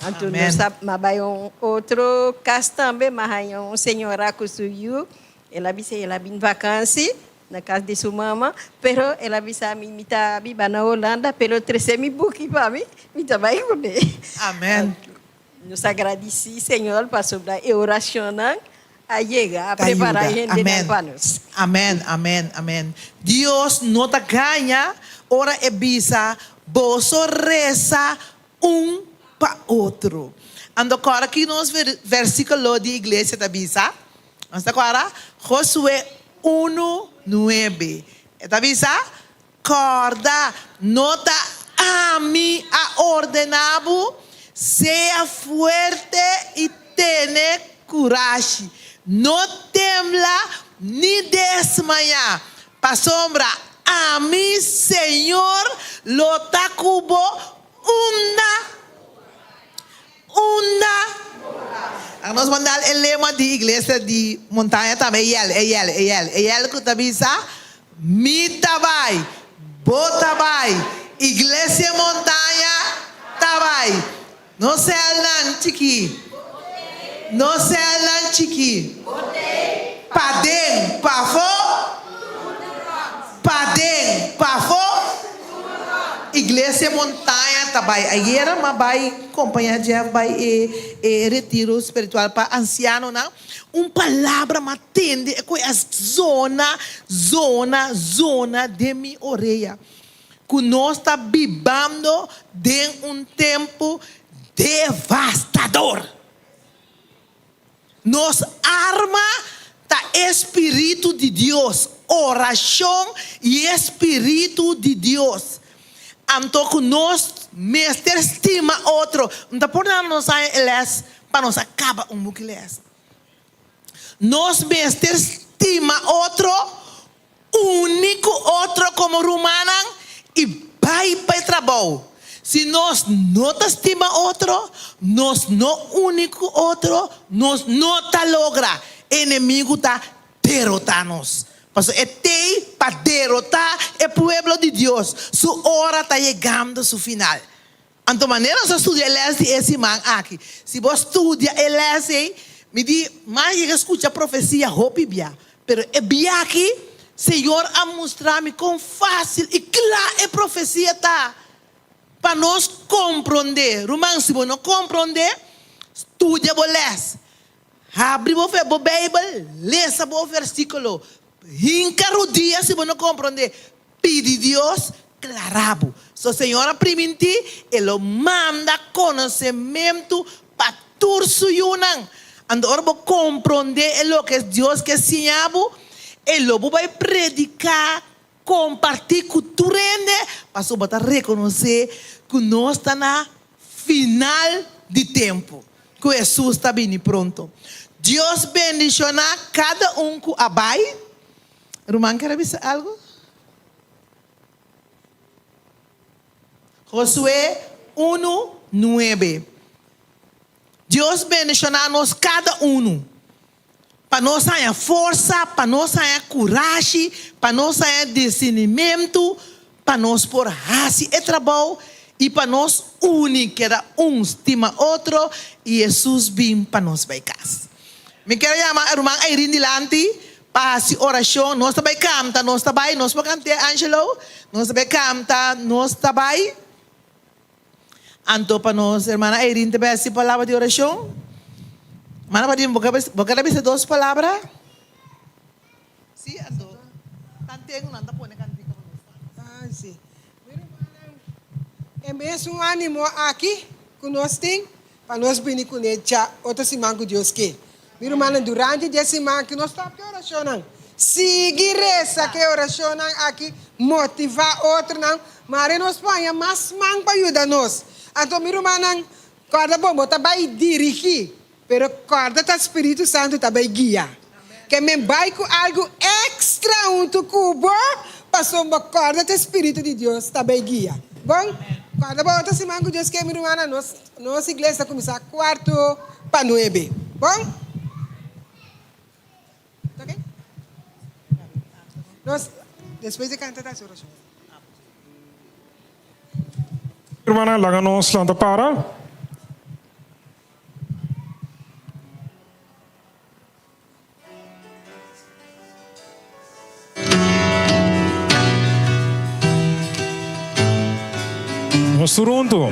Anto nos a mi a bai un otro kas tambe, mi a haña un señora ku su yu, el a bisa el a bin vakansi na kas di su mama, pero el a bisa mi mi ta biba na Holanda, pero trese mi buki pa mi, mi ta bai kuné. Amen. Nos a gradisí Señor pasobra e oracionnan a yega a prepara hendenan pa nos. Amen, amen, amen. Dios no ta gaña ora e bisa boso resa un pa otro. Anto kòrda ki nos versikulo di iglesia ta bisa? Nos ta kòrda? Josué unu nuebe. E ta bisa, Kòrda, no ta ami a ordená bo? Sea fuerte i tene kurashi. No tembla. ni desmayá, pasobra ami, Señor, lo ta ku bo unda, unda. Laga nos manda e lema di Iglesia di Montaña tambe, e yèl, e yèl, e yèl, e yèl ku ta bisa, Mi ta bai, bo ta bai, Iglesia Montaña ta bai. Nos sèlnan chikí, nos sèlnan chikí. Paden, pafó, paden, pafó. Iglesia Montaña ta bai. Ayera m'a bai kompañá Jeff bai e e retiro spiritual pa ansianonan. Un palabra m'a tende e koe a zona, zona, zona den mi orea. Ku nos ta bibando den un tempu devastador. Nos arma ta e spiritu di Dios, orashon i e spiritu di Dios. Anto ku nos mester stima otro. N ta por nada nos haña e lès pa nos a kaba un buki lès. Nos mester stima otro Uni ku otro komo rumannan i bai pa e trabou. Si nos no ta stima otro, nos no uni ku otro, nos no ta logra. Enemigu ta derotá nos. Pasobra e t'ei pa derotá e pueblo di Dios. Su ora ta yegando su final. Anto manera nos a studia e les di e siman aki, si bo studia e les ei, mi di, Mas yega skucha profesia hopi bia, pero e bia aki Señor a mustra mi kon fásil i kla e profesia ta pa nos komprondé. Ruman, si bo no komprondé, studia bo les. Habri bo bo Beibel, lesa bo versíkulo. Hinka rudia si bo no komprondé. Pidi Dios klara bo. So Señor a primintí e lo manda konosementu pa tur su yunan. Anto ora bo komprondé e loke Dios ke siña bo, e lo bo bai prediká, kompartí ku tur hende, pasobra bo ta rekonosé ku nos ta na final di tempu, ku Hesus ta bini pronto. Dios bendishoná kada un ku a bai. Ruman ker a bisa algu? Josué unu, nuebe. Dios bendishoná nos kada unu pa nos haña forsa, pa nos haña kurashi, pa nos haña disinimentu, pa nos por hasi e trabou i pa nos uni keda un, stima otro i Hesus bin pa nos bai kas. Mi ker a yama e ruman Irene dilanti Pa hasi orashon, nos ta bai kanta, nos ta bai, nos por kant'é, Angelo? Nos ta bai kanta, nos ta bai. Anto pa nos hermana Irene ta bai hasi palabra di orashon. Hermana Vadim, bo bo ker a bisa dos palabra? Si, anto tanten nan ta pone kantika pa nos kanta. Ah, si. Mi rumannan, e mesun animo aki ku nos tin, Pa nos bini kuné dja otro siman ku Dios ke. Mi rumannan, durante di e siman aki no stòp ku e orashonnan. Sigui resa ku e orashonnan aki motivá otronan. Mare nos por haña mas man pa yuda nos. Anto mi rumannan, kòrda bon, bo ta bai dirigí, pero kòrda ta Spiritu Santu ta bai guia. Ke men bai ku algu èkstra huntu ku bo, pasobra bo kòrda ta e Spiritu di Dios ta bai guia. Bon, kòrda bon otro siman ku Dios ke, mi rumannan, nos Nos iglesia ta kuminsá kuarto pa nuebe. Bon? Ta ok? Nos, despues di kanta ta hasi orashon. Hermana, laga nos lanta para. Nos tur huntu.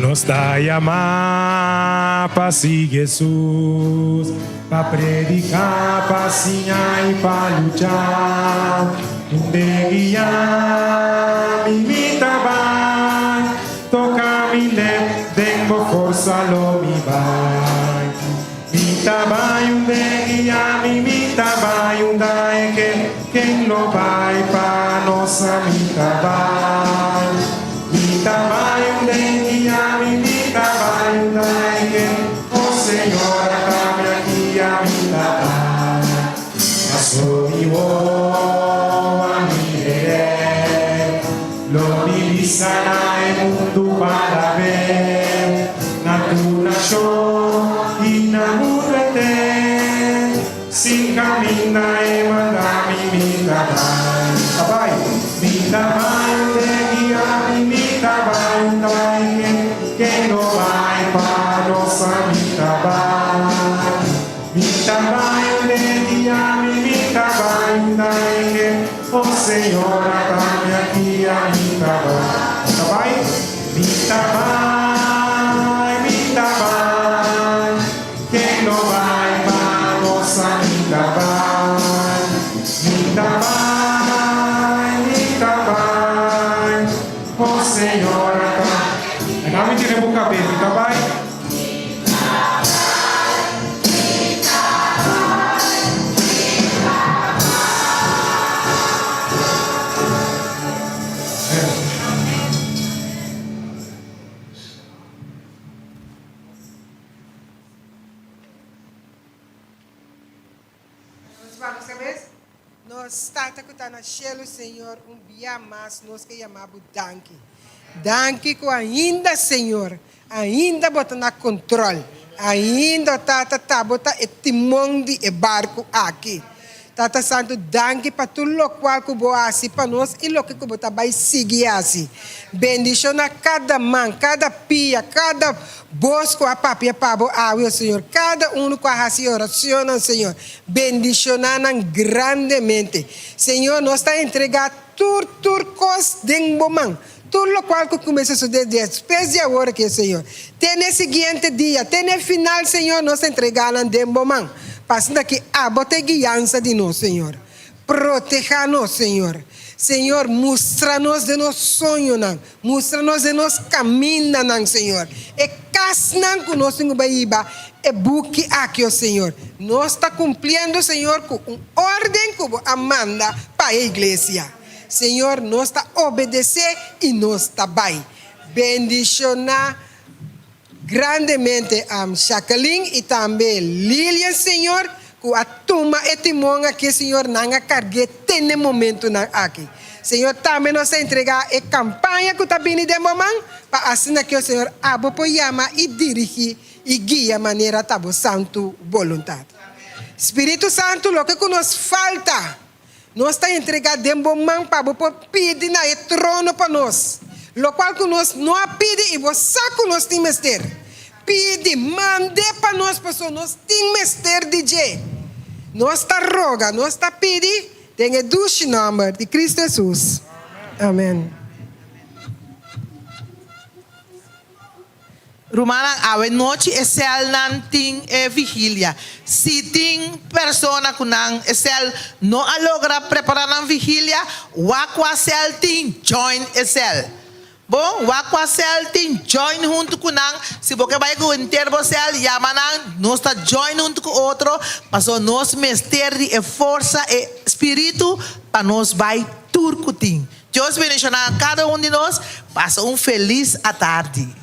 Nos ta yamá pa sigui Hesus, pa prediká, pa siña i pa lucha. Unda e guia mi, mi ta bai. Toka mi lep, den bo forsa lo mi bai. Mi ta bai unda e guia mi, mi ta bai unda e ke, ken lo bai pa nos a mi ta bai. Mi ta bai unda e guia mi, mi ta bai unda e ke, oh Señor ata mi aki a mi ta bai. Paso mi. Lo mi bisa na e mundu alab'é, na tur nashon i na mundu henter. Si kaminda e manda mi, mi ta bai. Ta bai, mi ta bai, unda e guia mi, mi ta bai, ta bai ken, ken lo bai pa nos a mi ta bai. Mi ta bai unda e guia mi, mi ta bai, ta bai ken, oh Señor ata mi aki a mi ta bai. Ta bai, mi ta bai, mi ta bai. Ken lo bai pa nos a mi ta bai, mi ta bai, mi ta bai, oh Señor ata. En ami tene bo kabes, mi ta bai. Nos vamos kabes. Nos Tata ku ta na shelu, Señor, un bia mas nos ke yama bo danki. Danki ku ainda, Señor, ainda bo ta na kontrol. Ainda, Tata, ta bo ta e timon di e barku aki. Tata Santu, danki pa tur lokual ku bo a hasi pa nos i loke ku bo ta bai sigui hasi. Bendishona kada man, kada pia, kada bos ku a papia pa bo awe, o Señor. Kada unu ku a hasi oracionnan, Señor, bendishona nan grandemente. Señor, nos ta entregá tur, tur kos den bo man. Tur lokual ku kuminsá sosodé despues di awor aki, Señor, te n'e siguiente dia, te n'e final, Señor, nos ta entregá nan den Bo man, pa asina ki Abo ta e guiansa di nos, Señor. Protehá nos, Señor. Señor, mustra nos den nos soñonan, mustra nos den nos kamindanan, Señor, e kasnan ku nos tin ku bai hiba e buki aki, o Señor. Nos ta kumpliendo, Señor, ku un órden ku Bo a manda pa e iglesia. Señor, nos ta obedecé i nos ta bai. Bendicioná grandemente am Jacqueline i tambe Lilian, Señor, cu a tuma e timon aki, Señor, nan a cargu'é te n'e momentonan aki. Señor, tambe nos ta entregá e campaña cu ta bini den bo man, pa asina cu, Señor, abo por yama i dirigí i guia manera ta bo santu boluntad. Spiritu Santu, loke cu nos falta, Nos ta entregá den bo man pa bo por pidi na e trono pa nos, lokual ku nos no a pidi i bo sa ku nos tin mester. Pidi, mand'é pa nos pasobra nos tin mester di dje. Nos ta roga, nos ta pidi den e dushi nòmber di Kristu Hesus. Amèn. Rumannan, awe nochi e sèlnan tin e vigilia. Si tin persona ku nan e sèl no a logra prepará nan vigilia, wak kua sèl tin, join e sèl. Bon, wak kua sèl tin, join huntu ku nan. Si bo ke bai ku henter bo sèl, yama nan, nos ta join huntu ku otro, pasobra nos mester di e forsa, e spiritu pa nos bai tur ku tin. Dios bendiciona cada un di nos, pasa un feliz atardi.